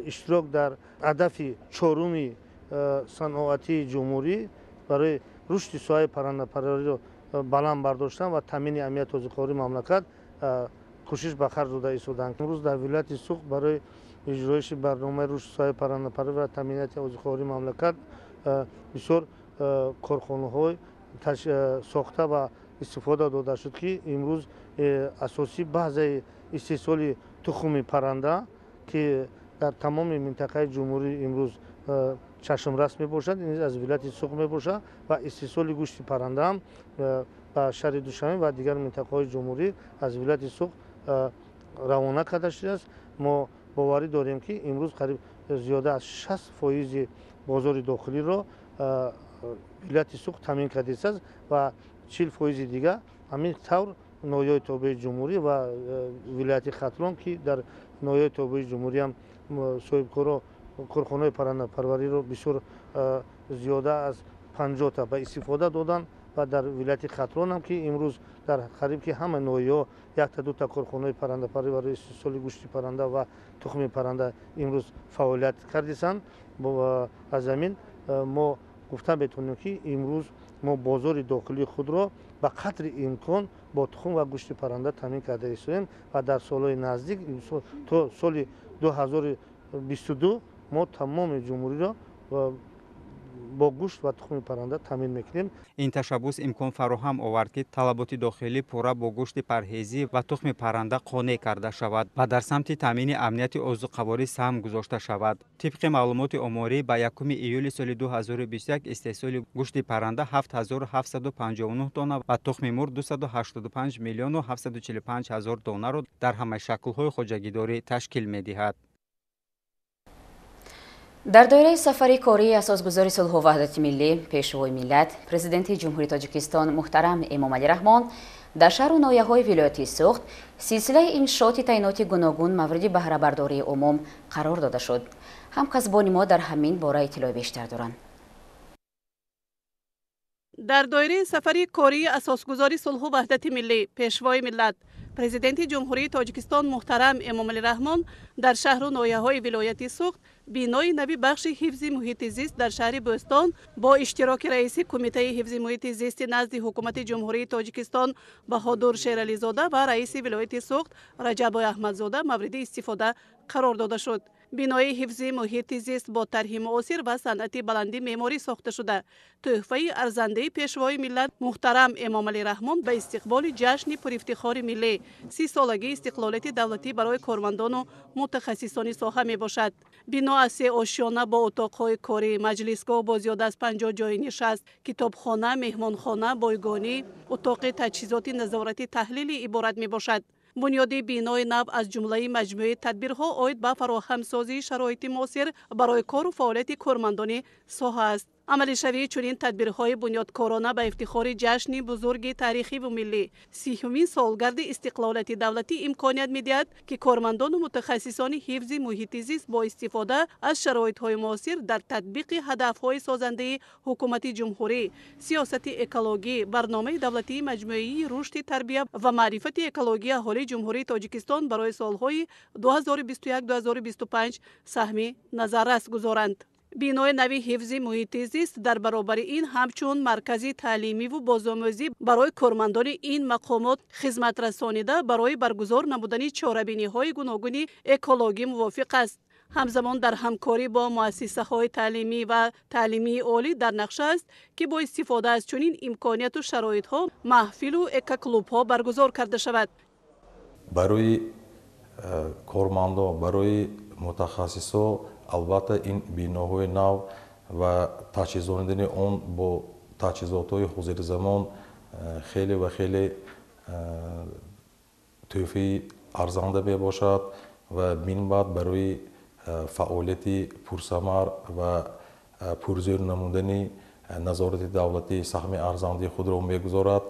иштирок дар ҳадафи чоруми саноатии ҷумҳурӣ барои рушди соҳаи паррандапарвариро баланд бардоштан ва таъмини амнияти озуқавории мамлакат кӯшиш ба харҷ дода истоданд. Имрӯз дар вилояти Суғд барои иҷроиши барномаи рушди соҳаи паррандапарварӣ ва таъминияти озуқавории мамлакат бисёр корхонаҳои сохта ва истифода дода шуд, ки имрӯз асосии баъзеи истеҳсоли тухми парранда, ки дар тамоми минтақаи ҷумҳурӣ имрӯз чашмрас мебошад, ин аз вилояти Суғд мебошад ва истеҳсоли гӯшти паррандаам ба шаҳри Душанбе ва дигар минтақаҳои ҷумҳурӣ аз вилояти Суғд равона карда шудааст. Мо боварӣ дорем, ки имрӯз қариб зиёда аз 60% бозори дохилиро вилояти Суғд таъмин кардааст ва 40% дига ҳамин тавр ноҳияҳои тобеи ҷумҳурӣ ва вилояти Хатлон, ки дар ноҳияҳои тобеи ҷумҳурӣ ҳам соҳибкоро корхонаҳои паррандапарвариро бисёр зиёда аз 50та ба истифода доданд ва дар вилояти Хатлон ҳам, ки имрӯз дар қариб ки ҳама ноҳияҳо якта дута корхонаҳои паррандапарварӣ барои истеҳсоли гӯшти парранда ва тухми парранда имрӯз фаъолият кардисанд. Аз ҳамин мо гуфта метавонем, ки имрӯз мо бозори дохилии худро ба қадри имкон бо тухм ва гӯшти парранда таъмин карда истоем ва дар солҳои наздик то соли 2022 мо тамоми ҷумҳуриро Бо гӯшт ва тухми парранда таъмин мекунем. Ин ташаббус имкон фароҳам овард, ки талаботи дохилӣ пурра бо гӯшти парҳезӣ ва тухми парранда қонеъ карда шавад ва дар самти таъмини амнияти озуқаворӣ саҳм гузошта шавад. Тибқи маълумоти оморӣ, ба 1 июли соли 2021 истеҳсоли гӯшти парранда 7759 тонна ва тухми мурғ 285 миллиону 745 ҳазор донаро дар ҳамаи шаклҳои хоҷагидорӣ ташкил медиҳад. Дар доираи сафари кории асосгузори сулҳу ваҳдати миллӣ, Пешвои миллат, Президенти Ҷумҳурии Тоҷикистон муҳтарам Эмомалӣ Раҳмон дар шаҳру ноҳияҳои вилояти Суғд силсилаи иншооти таъиноти гуногун мавриди баҳрабардории умум қарор дода шуд. Ҳамкасбони мо дар ҳамин бора иттилои бештар доранд. Дар доираи сафари кории асосгузори сулҳу ваҳдати миллӣ, Пешвои миллат, Президенти Ҷумҳурии Тоҷикистон муҳтарам Эмомалӣ Раҳмон дар шаҳру ноҳияҳои вилояти Суғд бинои нави бахши ҳифзи муҳити зист дар шаҳри Бӯстон бо иштироки раиси Кумитаи ҳифзи муҳити зисти назди Ҳукумати Ҷумҳурии Тоҷикистон Баҳодур Шерализода ва раиси вилояти Суғд Раҷабой Аҳмадзода мавриди истифода қарор дода шуд. Бинои ҳифзи муҳити зист бо тарҳи муосир ва санъати баланди меъморӣ сохта шуда, тӯҳфаи арзандаи Пешвои миллат муҳтарам Эмомалӣ Раҳмон ба истиқболи ҷашни пурэфтихори миллӣ, 30-солагии истиқлолияти давлатӣ барои кормандону мутахассисони соҳа мебошад. Бино аз се ошёна бо утоқҳои корӣ, маҷлисгоҳ бо зиёда аз 50 ҷойи нишаст, китобхона, меҳмонхона, бойгонӣ, утоқи таҷҳизоти назорати таҳлилӣ иборат мебошад. Бунёди бинои нав аз ҷумлаи маҷмӯаи тадбирҳо оид ба фароҳамсозии шароити муосир барои кору фаъолияти кормандони соҳа аст. Амалишавии чунин тадбирҳои бунёдкорона ба ифтихори ҷашни бузурги таърихиву миллӣ, 30-умин солгарди истиқлолияти давлатӣ имконият медиҳад, ки кормандону мутахассисони ҳифзи муҳити зист бо истифода аз шароитҳои муосир дар татбиқи ҳадафҳои созандаи Ҳукумати Ҷумҳурӣ, сиёсати экологӣ, барномаи давлатии маҷмӯаии рушди тарбия ва маърифати экологии аҳолии Ҷумҳурии Тоҷикистон барои солҳои 2021-2025 саҳми назаррас гузоранд. Бинои нави ҳифзи муҳити зист дар баробари ин ҳамчун маркази таълимиву бозомӯзӣ барои кормандони ин мақомот хизмат расонида, барои баргузор намудани чорабиниҳои гуногуни экологӣ мувофиқ аст. Ҳамзамон дар ҳамкорӣ бо муассисаҳои таълимӣ ва таълимии олӣ дар нақша аст, ки бо истифода аз чунин имконияту шароитҳо маҳфилу экоклубҳо баргузор карда шавад. Барои кормандон, барои мутахассисо албатта ин биноҳои нав ва таҷҳизонидани он бо таҷҳизотҳои ҳозирзамон хеле ва хеле тӯҳфаи арзанда мебошад ва минбаъд барои фаъолияти пурсамар ва пурзӯр намудани назорати давлатӣ саҳми арзандаи худро мегузорад.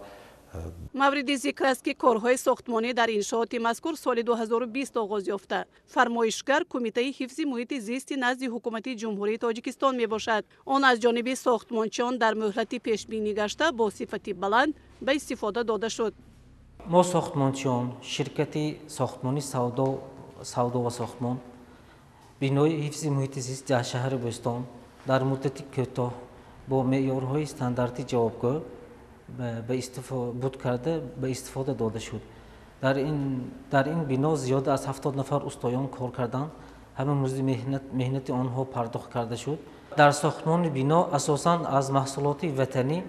Мавриди зикр аст, ки корҳои сохтмонӣ дар иншооти мазкур соли 2020 оғоз ёфта. Фармоишгар Кумитаи ҳифзи муҳити зисти назди Ҳукумати Ҷумҳурии Тоҷикистон мебошад. Он аз ҷониби сохтмончиён дар муҳлати пешбинӣ гашта бо сифати баланд ба истифода дода шуд. Мо сохтмончиён, ширкати сохтмонӣ савдо ва сохтмон, бинои ҳифзи муҳити зист дар шаҳри Бӯстон дар муддати кӯтоҳ бо меъёрҳои стандартӣ ҷавобгӯ буд карда ба истифода дода шуд. Дар ин бино зиёда аз 70 нафар устоён кор карданд. Ҳама музди меҳнати онҳо пардохт карда шуд. Дар сохтмони бино асосан аз маҳсулоти ватанӣ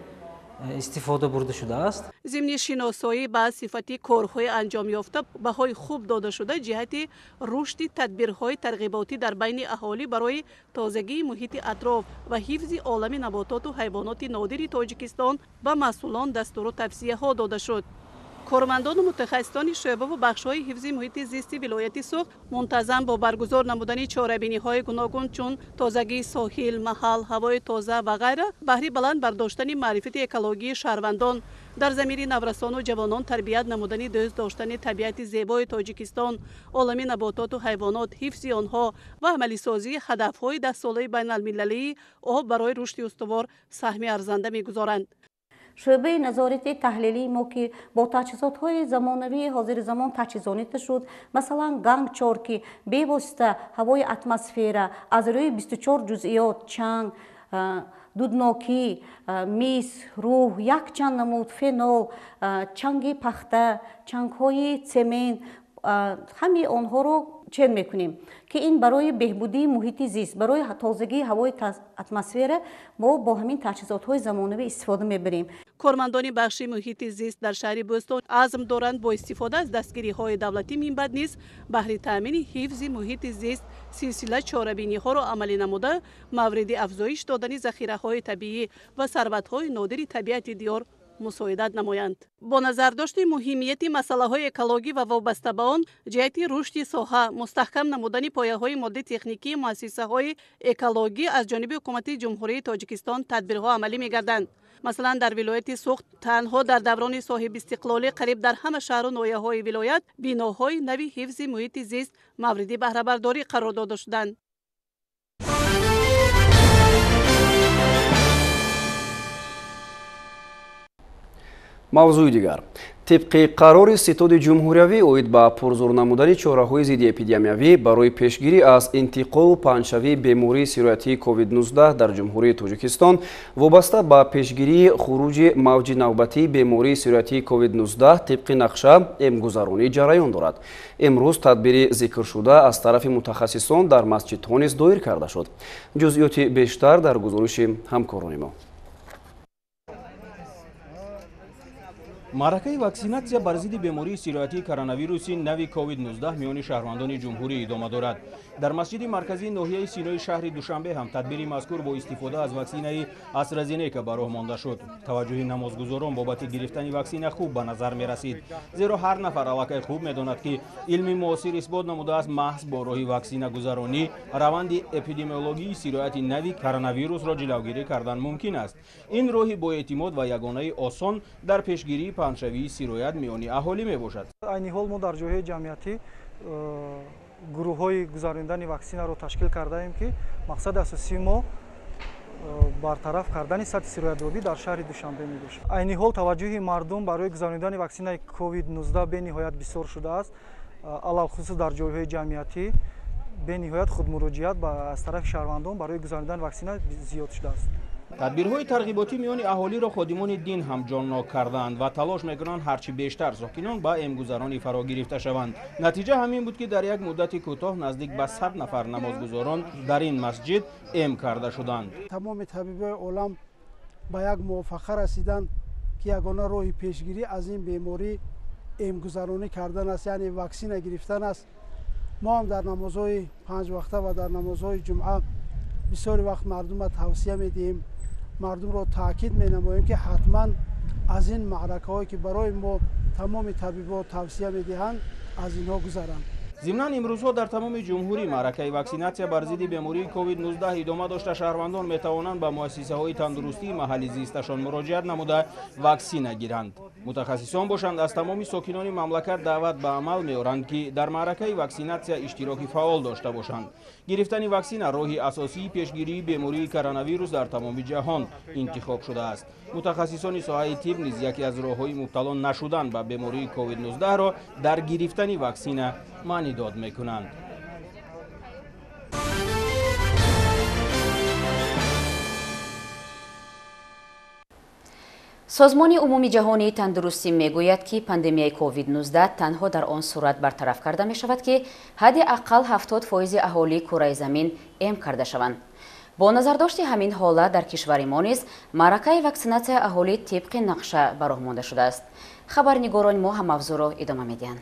истифода бурда шудааст. Зимни шиносоӣ ба сифати корҳои анҷомёфта баҳои хуб дода шуда ҷиҳати рушди тадбирҳои тарғиботӣ дар байни аҳолӣ барои тозагии муҳити атроф ва ҳифзи олами набототу ҳайвоноти нодири Тоҷикистон ба масъулон дастуру тавсияҳо дода шуд. Кормандону мутахассисони шӯъбаву бахшҳои ҳифзи муҳити зисти вилояти Суғд мунтазам бо баргузор намудани чорабиниҳои гуногун чун тозагии соҳил, маҳал, ҳавои тоза ва ғайра баҳри баланд бардоштани маърифати экологии шаҳрвандон дар замири наврасону ҷавонон тарбият намудани дӯст доштани табиати зебои Тоҷикистон, олами набототу ҳайвонот, ҳифзи онҳо ва амалисозии ҳадафҳои даҳсолаи байналмилалии об барои рушди устувор саҳми арзанда мегузоранд. Шӯъбаи назорати таҳлилии мо, ки бо таҷҳизотҳои замонавии ҳозири замон таҷҳизонида шуд, масалан ганг-чор, ки бевосита ҳавои атмосфера аз рӯи 24 ҷузъиёт чанг, дуднокӣ, мис, рӯҳ, якчанд намуд фенол, чанги пахта, чангҳои цемент, ҳамаи онҳоро чен мекунем, ки ин барои беҳбудии муҳити зист, барои тозагии ҳавои атмосфера мо бо ҳамин таҷҳизотҳои замонавӣ истифода мебарем. Кормандони бахши муҳити зист дар шаҳри Бӯстон азм доранд бо истифода аз дастгириҳои давлатӣ минбаъд низ баҳри таъмини ҳифзи муҳити зист силсила чорабиниҳоро амалӣ намуда, мавриди афзоиш додани захираҳои табиӣ ва сарватҳои нодири табиати диёр мусоидат намоянд. Бо назардошти муҳимияти масъалаҳои экологӣ ва вобаста ба он ҷиҳати рушди соҳа, мустаҳкам намудани пояҳои моддӣ-техникии муассисаҳои экологӣ аз ҷониби ҳукумати Ҷумҳурии Тоҷикистон тадбирҳо амалӣ мегарданд. Масалан, дар вилояти Суғд танҳо дар даврони соҳибистиқлолӣ қариб дар ҳама шаҳру ноҳияҳои вилоят биноҳои нави ҳифзи муҳити зист мавриди баҳрабардорӣ қарор дода шуданд. Мавзӯи дигар. Тибқи қарори Ситоди ҷумҳуриявӣ оид ба пурзур намудани чораҳои зидди эпидемиявӣ барои пешгирӣ аз интиқолу паҳншавии бемории сироятии COVID-19 дар Ҷумҳурии Тоҷикистон, вобаста ба пешгирии хуруҷи мавҷи навбатии бемории сироятии COVID-19 тибқи нақша эмгузаронӣ ҷараён дорад. Имрӯз тадбири зикршуда аз тарафи мутахассисон дар масҷидҳо низ доир карда шуд. Ҷузъиёти бештар дар гузориши ҳамкорони мо. Маъракаи ваксинатсия бар зидди бемории сироятии коронавируси нави COVID-19 миёни шаҳрвандони ҷумҳурӣ идома дорад. Дар масҷиди марказии ноҳияи Синои шаҳри Душанбе ҳам тадбири мазкур бо истифода аз ваксинаи AstraZeneca ба роҳ монда шуд. Таваҷҷӯҳи намозгузорон бобати гирифтани ваксина хуб ба назар мерасид, зеро ҳар нафар аллакай хуб медонад, ки илми муосир исбот намудааст, маҳз бо роҳи ваксинагузаронӣ раванди эпидемиологии сирояти нави коронавирусро ҷилавгирӣ кардан мумкин аст. Ин роҳи боэътимод ва ягонаи осон дар пешгирии паҳншавии сироят миёни аҳолӣ мебошад. Айни ҳол мо дар ҷойҳои ҷамъиятӣ гурӯҳҳои гузаронидани ваксинаро ташкил кардаем, ки мақсади асосии мо бартараф кардани сатҳи сироятёбӣ дар шаҳри Душанбе мебошад. Айни ҳол таваҷҷӯҳи мардум барои гузаронидани ваксинаи COVID-19 бениҳоят бисёр шудааст. Алалхусус дар ҷойҳои ҷамъиятӣ бениҳоят худмуроҷиат аз тарафи шаҳрвандон барои гузаронидани ваксина зиёд шудааст. Тадбирҳои тарғиботӣ миёни аҳолиро ходимони дин ҳам ҷоннок кардаанд ва талош мекунанд ҳарчи бештар сокинон ба эмгузаронӣ фаро гирифта шаванд. Натиҷа ҳамин буд, ки дар як муддати кӯтоҳ наздик ба 100 нафар намозгузорон дар ин масҷид эм карда шуданд. Тамоми табибои олам ба як мувофақа расиданд, ки ягона роҳи пешгирӣ аз ин беморӣ эмгузаронӣ кардан аст, яъне ваксина гирифтан аст. Мо ҳам дар намозҳои панҷвақта ва дар намозҳои ҷумъа бисёри вақт мардумро тавсия медиҳем, мардумро таъкид менамоем, ки ҳатман аз ин маъракаҳое, ки барои мо тамоми табибо тавсия медиҳанд, аз инҳо гузаранд. Зимнан, имрӯзҳо дар тамоми ҷумҳурӣ маъракаи ваксинатсия бар зидди бемории COVID-19 идома дошта, шаҳрвандон метавонанд ба муассисаҳои тандурустии маҳалли зисташон муроҷиат намуда, ваксина гиранд. Мутахассисон бошанд, аз тамоми сокинони мамлакат даъват ба амал меоранд, ки дар маъракаи ваксинатсия иштироки фаъол дошта бошанд. Гирифтани ваксина роҳи асосии пешгирии бемории коронавирус дар тамоми ҷаҳон интихоб шудааст. Мутахассисони соҳаи тиб низ яке аз роҳҳои мубтало нашудан ба бемории COVID-19-ро дар гирифтани ваксина маънидод мекунанд. Созмони умумиҷаҳонии тандурустӣ мегӯяд, ки пандемияи COVID-19 танҳо дар он сурат бартараф карда мешавад, ки ҳадди ақал 70% аҳолии кураи замин эм карда шаванд. Бо назардошти ҳамин ҳолат дар кишвари мо низ маъракаи ваксинатсияи аҳолӣ тибқи нақша ба роҳ монда шудааст. Хабарнигорони мо ҳам мавзӯъро идома медиҳанд.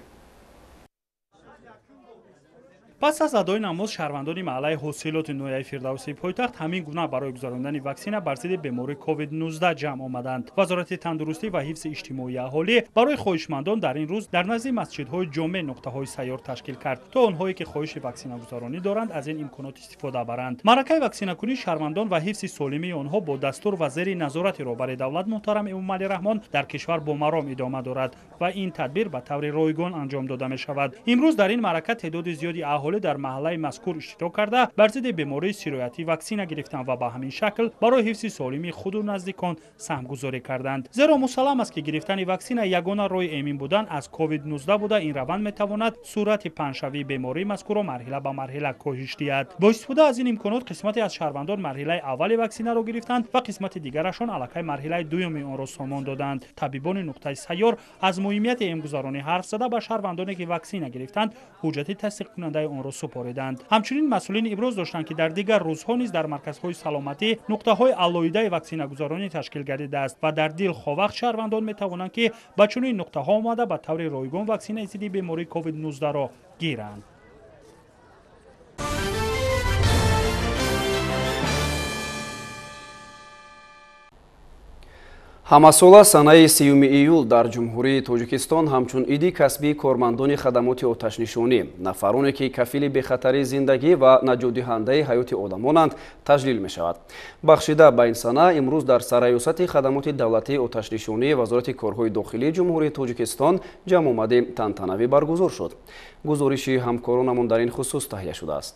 Пас аз адои намоз шаҳрвандони маҳаллаи ҳосилоти ноҳияи Фирдавсии пойтахт ҳамин гуна барои гузарондани ваксина бар зидди бемории COVID-19 ҷамъ омаданд. Вазорати тандурустӣ ва ҳифзи иҷтимоии аҳолӣ барои хоҳишмандон дар ин рӯз дар назди масҷидҳои ҷомеъ нуқтаҳои сайёр ташкил кард, то онҳое ки хоҳиши ваксинагузаронӣ доранд, аз ин имконот истифода баранд. Маъракаи ваксинакунии шаҳрвандон ва ҳифзи солимии онҳо бо дастур ва зери назорати роҳбари давлат муҳтарам Эмомалӣ Раҳмон дар кишвар бо маром идома дорад ва ин тадбир ба таври ройгон анҷом дода мешавад. Имрӯз дар ин маърака теъдоди зиёди аҳолӣ дар маҳаллаи мазкур иштирок карда, бар зидди бемории сироятӣ ваксина гирифтанд ва ба ҳамин шакл барои ҳифзи солимии худу наздикон саҳмгузорӣ карданд. Зеро мусаллам аст, ки гирифтани ваксина ягона роҳи эмин будан аз COVID-19 буда, ин раванд метавонад суръати паҳншавии бемории мазкурро марҳила ба марҳила коҳиш диҳад. Бо истифода аз ин имконот қисмате аз шаҳрвандон марҳилаи аввали ваксинаро гирифтанд ва қисмати дигарашон аллакай марҳилаи дуюми онро сомон доданд. Табибони нуқтаи сайёр аз муҳимияти эмгузаронӣ ҳарф зада, ба шаҳрвандоне ки ваксина гирифтанд, ҳуҷҷати тасдиқкунандаи онро супориданд. Ҳамчунин масъулин иброз доштанд, ки дар дигар рӯзҳо низ дар марказҳои саломатӣ нуқтаҳои алоҳидаи ваксинагузаронӣ ташкил гардидааст ва дар дилхоҳ вақт шаҳрвандон метавонанд, ки ба чунин нуқтаҳо омада ба таври ройгон ваксинаи зидди бемории COVID-19-ро гиранд. Ҳамасола санаи 30 июл дар Ҷумҳурии Тоҷикистон ҳамчун иди касбии кормандони хадамоти оташнишонӣ, нафароне ки кафили бехатарии зиндагӣ ва наҷотдиҳандаи ҳаёти одамонанд, таҷлил мешавад. Бахшида ба ин сана имрӯз дар сарраёсати хадамоти давлатии оташнишонии Вазорати корҳои дохилии Ҷумҳурии Тоҷикистон ҷамъомади тантанавӣ баргузор шуд. Гузориши ҳамкоронамон дар ин хусус таҳия шудааст.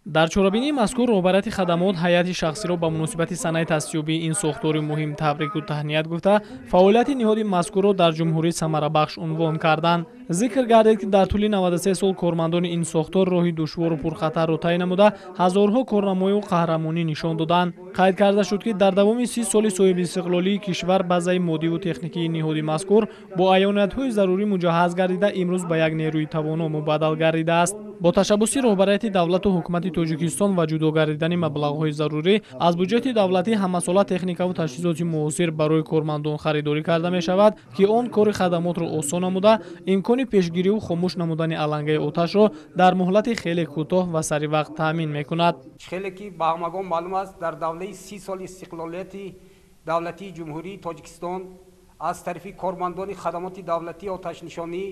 Дар чорабинии мазкур роҳбарияти хадамот ҳайати шахсиро ба муносибати санаи таъсисёбии ин сохтори муҳим табрику таҳният гуфта, фаъолияти ниҳоди мазкурро дар ҷумҳурӣ самарабахш унвон карданд. Зикр гардид, ки дар тӯли 93 сол кормандони ин сохтор роҳи душвору пурхатарро тай намуда, ҳазорҳо корнамоию қаҳрамонӣ нишон доданд. Қайд карда шуд, ки дар давоми 30 соли соҳибистиқлолии кишвар базаи моддиву техникии ниҳоди мазкур бо аёниятҳои зарурӣ муҷаҳҳаз гардида, имрӯз ба як нерӯи тавоно мубаддал гардидааст. Бо ташаббуси роҳбарияти давлату ҳукумати Тоҷикистон ва ҷудо гардидани маблағҳои зарурӣ аз буҷети давлатӣ ҳамасола техникаву таҷҳизоти муосир барои кормандон харидорӣ карда мешавад, ки он кори хадамотро осон намуда, имкони пешгириву хомӯш намудани алангаи оташро дар муҳлати хеле кӯтоҳ ва саривақт таъмин мекунад. Хеле ки ба ҳамагон маълум аст, дар давраи 30 соли истиқлолияти давлатии Ҷумҳурии Тоҷикистон аз тарафи кормандони хадамоти давлатии оташнишонӣ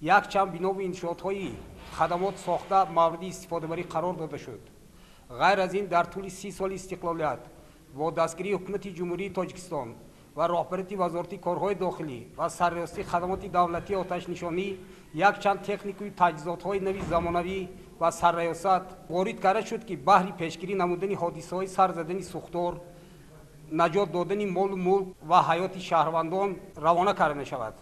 якчанд бинову иншоотҳои хадамот сохта мавриди истифодабарӣ қарор дода шуд. Ғайр аз ин, дар тӯли 30 соли истиқлолият бо дастгирии ҳукумати Ҷумҳурии Тоҷикистон ва роҳбарияти Вазорати корҳои дохилӣ ва сарраёсати хадамоти давлатии оташнишонӣ якчанд техникаю таҷҳизотҳои нави замонавӣ ва сарраёсат ворид карда шуд, ки баҳри пешгирӣ намудани ҳодисаҳои сар задани сӯхтор, наҷот додани молу мулк ва ҳаёти шаҳрвандон равона карда мешавад.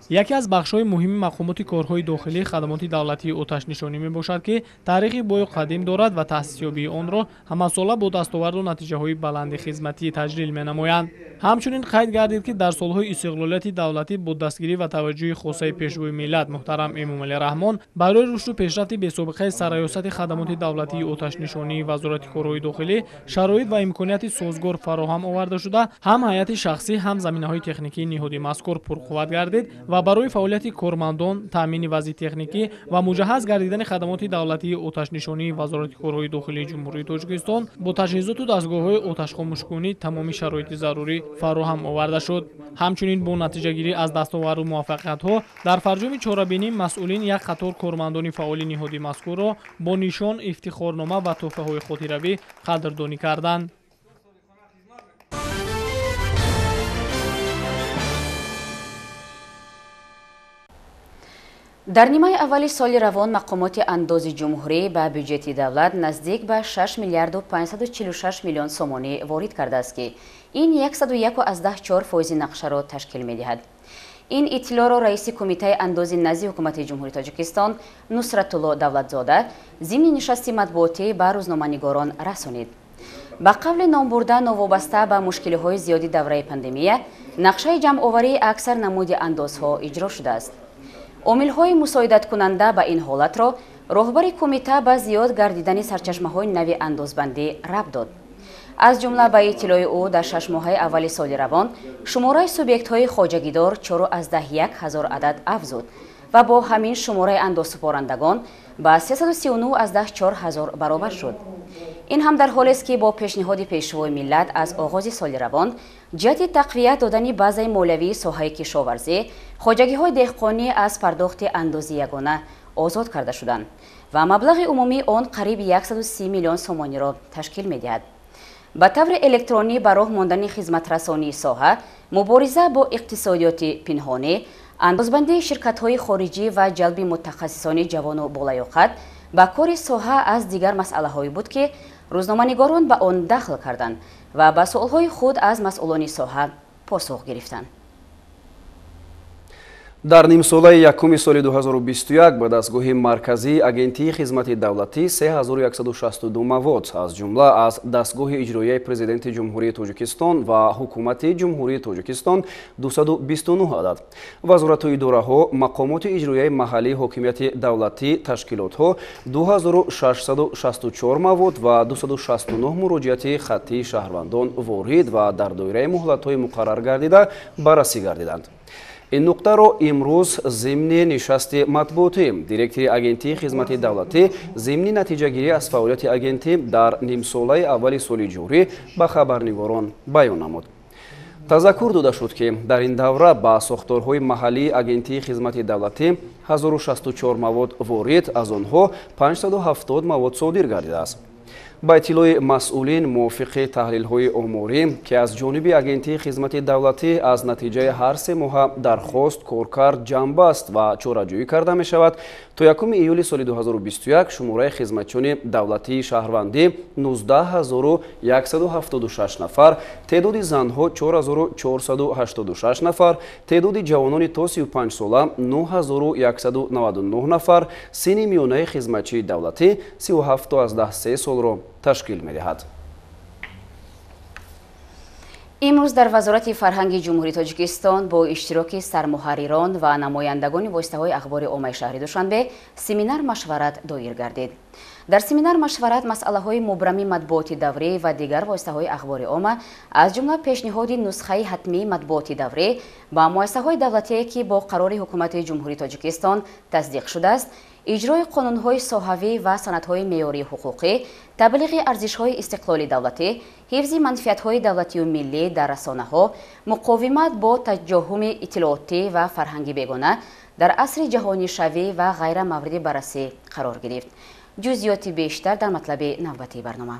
Яке аз бахшҳои муҳими мақомоти корҳои дохилӣ хадамоти давлатии оташнишонӣ мебошад, ки таърихи бою қадим дорад ва таъсисёбии онро ҳамасола бо дастоварду натиҷаҳои баланди хизматӣ таҷлил менамоянд. Ҳамчунин қайд гардид, ки дар солҳои истиқлолияти давлатӣ бо дастгирӣ ва таваҷҷӯҳи хосаи пешвои миллат муҳтарам Эмомалӣ Раҳмон барои рушду пешрафти бесобиқаи сарраёсати хадамоти давлатии оташнишонии Вазорати корҳои дохилӣ шароит ва имконияти созгор фароҳам оварда шуда, ҳам ҳайати шахсӣ, ҳам заминаҳои техникии ниҳоди мазкур пурқувват гардид ва барои фаъолияти кормандон, таъмини вазъи техникӣ ва муҷаҳҳаз гардидани хадамоти давлатии оташнишонии Вазорати корҳои дохилии Ҷумҳурии Тоҷикистон бо таҷҳизоту дастгоҳҳои оташхомӯшкунӣ тамоми шароити зарурӣ фароҳам оварда шуд. Ҳамчунин бо натиҷагирӣ аз дастоварду муваффақиятҳо дар фарҷоми чорабинӣ масъулин як қатор кормандони фаъоли ниҳоди мазкурро бо нишон, ифтихорнома ва тӯҳфаҳои хотиравӣ қадрдонӣ карданд. Дар нимаи аввали соли равон мақомоти андози ҷумҳурӣ ба бюҷети давлат наздик ба 6 миллиарду 546 миллион сомонӣ ворид кардааст, ки ин 101,4 фоизи нақшаро ташкил медиҳад. Ин иттилоъро раиси кумитаи андози назди ҳукумати Ҷумҳурии Тоҷикистон Нусратулло Давлатзода зимни нишасти матбуотӣ ба рӯзноманигорон расонид. Ба қавли номбурда, новобаста ба мушкилиҳои зиёди давраи пандемия, нақшаи ҷамъоварии аксар намуди андозҳо иҷро шудааст. Омилҳои мусоидаткунанда ба ин ҳолатро роҳбари кумита ба зиёд гардидани сарчашмаҳои нави андозбандӣ рабт дод. Аз ҷумла ба иттилои ӯ дар 6 моҳаи аввали соли равон шумораи субъектҳои хоҷагидор 4,1 ҳазор адад афзуд ва бо ҳамин шумораи андозсупорандагон ба 339,4 ҳазор баробар шуд. Ин ҳам дар ҳолест, ки бо пешниҳоди пешвои миллат аз оғози соли равон ҷиҳати тақвият додани базаи молиявии соҳаи кишоварзӣ, хоҷагиҳои деҳқонӣ аз пардохти андози ягона озод карда шуданд ва маблағи умумии он қариб 130 миллион сомониро ташкил медиҳад. Ба таври электронӣ ба роҳ мондани хизматрасонии соҳа, мубориза бо иқтисодиёти пинҳонӣ, андозбандии ширкатҳои хориҷӣ ва ҷалби мутахассисони ҷавону болаёқат ба кори соҳа аз дигар масъалаҳое буд, ки рӯзноманигорон ба он дахл карданд ва ба суолҳои худ аз масъулони соҳа посух гирифтанд. Дар нимсолаи якуми соли 2021 ба дастгоҳи марказии Агентии хизмати давлатӣ 3162 мавод, аз ҷумла аз дастгоҳи иҷроияи Президенти Ҷумҳурии Тоҷикистон ва Ҳукумати Ҷумҳурии Тоҷикистон 229 адад, вазорату идораҳо, мақомоти иҷроияи маҳаллии ҳокимияти давлатӣ, ташкилотҳо 2664 мавод ва 269 муроҷиати хаттии шаҳрвандон ворид ва дар доираи муҳлатҳои муқаррар гардида баррасӣ гардиданд. Ин нуқтаро имрӯз зимни нишасти матбуотӣ директори Агентии хизмати давлатӣ зимни натиҷагирӣ аз фаъолияти агентӣ дар нимсолаи аввали соли ҷорӣ ба хабарнигорон баён намуд. Тазаккур дода шуд, ки дар ин давра ба сохторҳои маҳаллии Агентии хизмати давлатӣ 1064 мавод ворид, аз онҳо 570 мавод содир гардидааст. Ба иттилои масъулин, мувофиқи таҳлилҳои оморӣ, ки аз ҷониби Агентии хизмати давлатӣ аз натиҷаи ҳар се моҳа дархост, коркард, ҷамъбаст ва чораҷӯӣ карда мешавад, то 1 июли соли 2021 шумораи хизматчиёни давлатии шаҳрвандӣ 19176 нафар, теъдоди занҳо 4486 нафар, теъдоди ҷавонони то 35 сола 9199 нафар, синни миёнаи хизматчии давлатӣ 37,3 солро ташкил медиҳад. Имрӯз дар Вазорати фарҳанги Ҷумҳурии Тоҷикистон бо иштироки сармуҳаррирон ва намояндагони воситаҳои ахбори оммаи шаҳри Душанбе семинар машварат доир гардид. Дар семинар машварат масъалаҳои мубрами матбуоти даврӣ ва дигар воситаҳои ахбори омма, аз ҷумла пешниҳоди нусхаи ҳатмии матбуоти даврӣ ба муассисаҳои давлатие, ки бо қарори Ҳукумати Ҷумҳурии Тоҷикистон тасдиқ шудааст, иҷрои қонунҳои соҳавӣ ва санадҳои меъёрии ҳуқуқӣ, таблиғи арзишҳои истиқлоли давлатӣ, ҳифзи манфиатҳои давлатию миллӣ дар расонаҳо, муқовимат бо таҷоҳуми иттилоотӣ ва фарҳанги бегона дар асри ҷаҳонишавӣ ва ғайра мавриди баррасӣ қарор гирифт. Ҷузъиёти бештар дар матлаби навбатии барнома.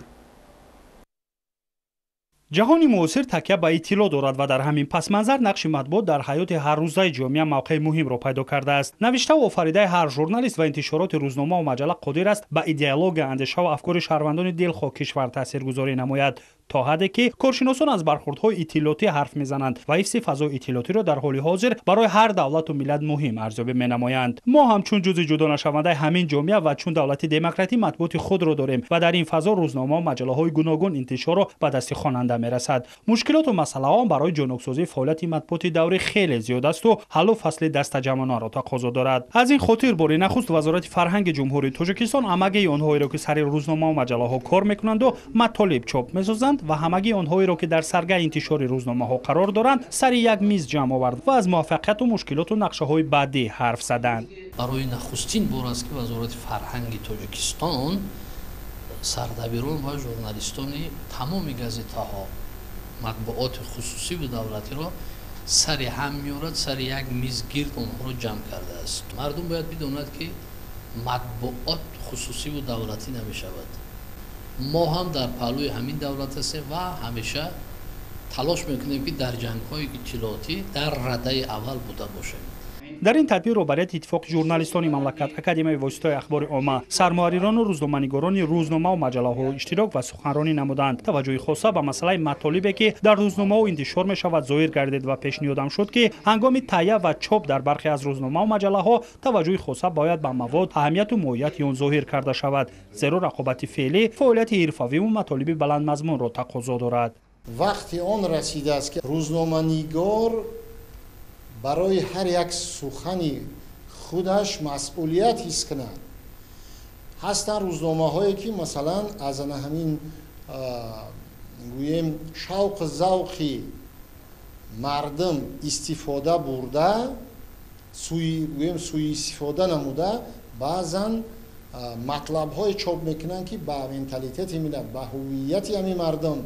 Ҷаҳони муосир такя ба иттилоъ дорад ва дар ҳамин пасманзар нақши матбуот дар ҳаёти ҳаррӯзаи ҷомеа мавқеи муҳимро пайдо кардааст. Навиштаву офаридаи ҳар журналист ва интишороти рӯзномаву маҷалла қодир аст ба идеология, андешаву афкори шаҳрвандони дилхоҳ кишвар таъсиргузорӣ намояд, то ҳадде ки коршиносон аз бархурдҳои иттилоотӣ ҳарф мезананд ва ҳифзи фазои иттилоотиро дар ҳоли ҳозир барои ҳар давлату миллат муҳим арзёбӣ менамоянд. Мо ҳам чун ҷузъи ҷудонашавандаи ҳамин ҷомеа ва чун давлати демократӣ матбуоти худро дорем ва дар ин фазо рӯзномаву маҷаллаҳои гуногун интишорро ба дасти хонанда мерасад. Мушкилоту масъалаҳо барои ҷонуксозии фаъолияти матбуоти даврӣ хеле зиёд асту ҳаллу фасли дастаҷамъонаро тақозо дорад. Аз ин хотир бори нахуст Вазорати фарҳанги Ҷумҳурии Тоҷикистон ҳамагии онҳоеро, ки сари рӯзномаву маҷаллаҳо кор мекунанду матолиб чоп месозанд ва ҳамагии онҳоеро, ки дар саргаи интишори рӯзномаҳо қарор доранд, сари як миз ҷамъ овард ва аз муваффақияту мушкилоту нақшаҳои баъдӣ ҳарф заданд. Барои нахустин бор аст, ки Вазорати фарҳанги Тоҷикистон сардабирон ва журналистони тамоми газетаҳо, матбуоти хусусиву давлатиро сари ҳам меорад, сари як миз гирд онҳоро ҷамъ кардааст. Мардум бояд бидонад, ки матбуот хусусиву давлатӣ намешавад. Мо ҳам дар паҳлӯи ҳамин давлат ҳастем ва ҳамеша талош мекунем, ки дар ҷангҳои иттилоотӣ дар радаи аввал буда бошем. Дар ин тадбир роҳбарияти Иттифоқи журналистони мамлакат, Академияи воситаҳои ахбори омма, сармуҳаррирону рӯзноманигорони рӯзномаву маҷаллаҳо иштирок ва суханронӣ намуданд. Таваҷҷӯҳи хоса ба масъалаи матолибе, ки дар рӯзномаҳо интишор мешавад, зоҳир гардид ва пешниҳодам шуд, ки ҳангоми таҳия ва чоп дар бархе аз рӯзномаву маҷаллаҳо таваҷҷӯҳи хоса бояд ба мавод, аҳамияту моҳияти он зоҳир карда шавад, зеро рақобати феълӣ фаъолияти ҳирфавиву матолиби баландмазмунро тақозо дорад. Вақти он расидааст, ки рӯзноманигор барои ҳар як сухани худаш масъулият ҳис кунад. Ҳастанд рӯзномаҳое, ки масалан аз ана ҳамин гӯем шавқу завқи мардум истифода бурда, гӯем сӯиистифода намуда, баъзан матлабҳое чоп мекунанд, ки ба менталитети миллат, ба ҳуввияти ҳамин мардум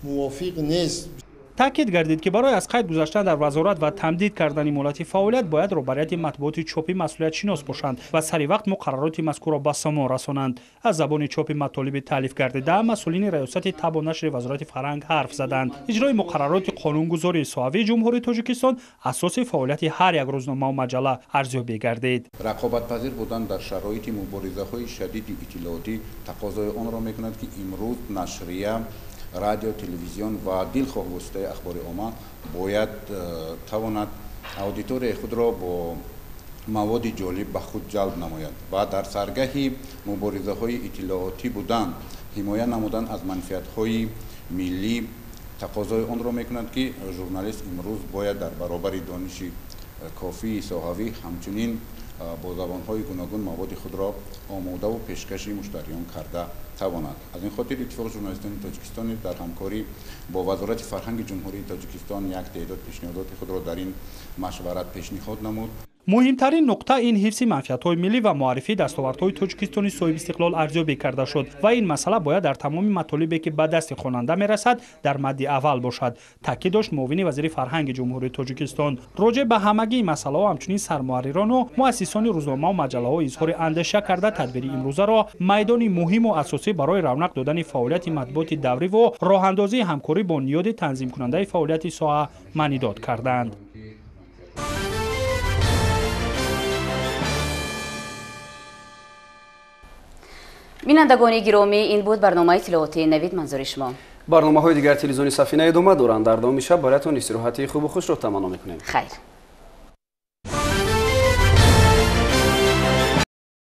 мувофиқ нест. Таъкид гардид, ки барои аз қайд гузаштан дар вазорат ва тамдид кардани муҳлати фаъолият бояд роҳбарияти матбуоти чопӣ масъулиятшинос бошанд ва сари вақт муқаррароти мазкурро ба сомон расонанд. Аз забони чопи матолиби таълиф гардида масъулини раёсати табу нашри Вазорати фарҳанг ҳарф заданд. Иҷрои муқаррароти қонунгузории соҳавии Ҷумҳурии Тоҷикистон асоси фаъолияти ҳар як рӯзномаву маҷалла арзёбӣ гардид. Рақобатпазир будан дар шароити муборизаҳои шадиди иттилоотӣ тақозои онро мекунад, ки имрӯз нашрия, радио, телевизион ва дилхоҳ воситаи ахбори омма бояд тавонад Аудиторияи худро бо маводи ҷолиб ба худ ҷалб намояд ва дар саргаҳи муборизаҳои иттилоотӣ будан, ҳимоя намудан аз манфиатҳои миллӣ тақозои онро мекунад, ки журналист имрӯз бояд дар баробари дониши кофии соҳавӣ ҳамчунин бо забонҳои гуногун маводи худро омодаву пешкаши муштариён карда тавонад. Аз ин хотир Иттифоқи журналистони Тоҷикистон дар ҳамкорӣ бо Вазорати фарҳанги Ҷумҳурии Тоҷикистон як теъдод пешниҳодоти худро дар ин машварат пешниҳод намуд. Муҳимтарин нуқта ин ҳифзи манфиатҳои миллӣ ва муаррифии дастовардҳои Тоҷикистони соҳибистиқлол арзёбӣ карда шуд ва ин масъала бояд дар тамоми матолибе ки ба дасти хонанда мерасад дар мадди аввал бошад, таъкид дошт муовини вазири фарҳанги Ҷумҳурии Тоҷикистон. Роҷеъ ба ҳамагии масъалаҳо ҳамчунин сармуҳаррирону муассисони рӯзномаву маҷаллаҳо изҳори андеша карда, тадбири имрӯзаро майдони муҳиму асосӣ барои равнақ додани фаъолияти матбуоти давриву роҳандозии ҳамкорӣ бо ниёди танзимкунандаи фаъолияти соҳа маънидод карданд. Бинандагони гиромӣ, ин буд барномаи иттилоотии Навид. Манзури шумо. Барномаҳои дигар телевизиони Сафина идома доранд. Дар давоми шаб бароятон истироҳати хубу хушро таманно мекунем. Хайр.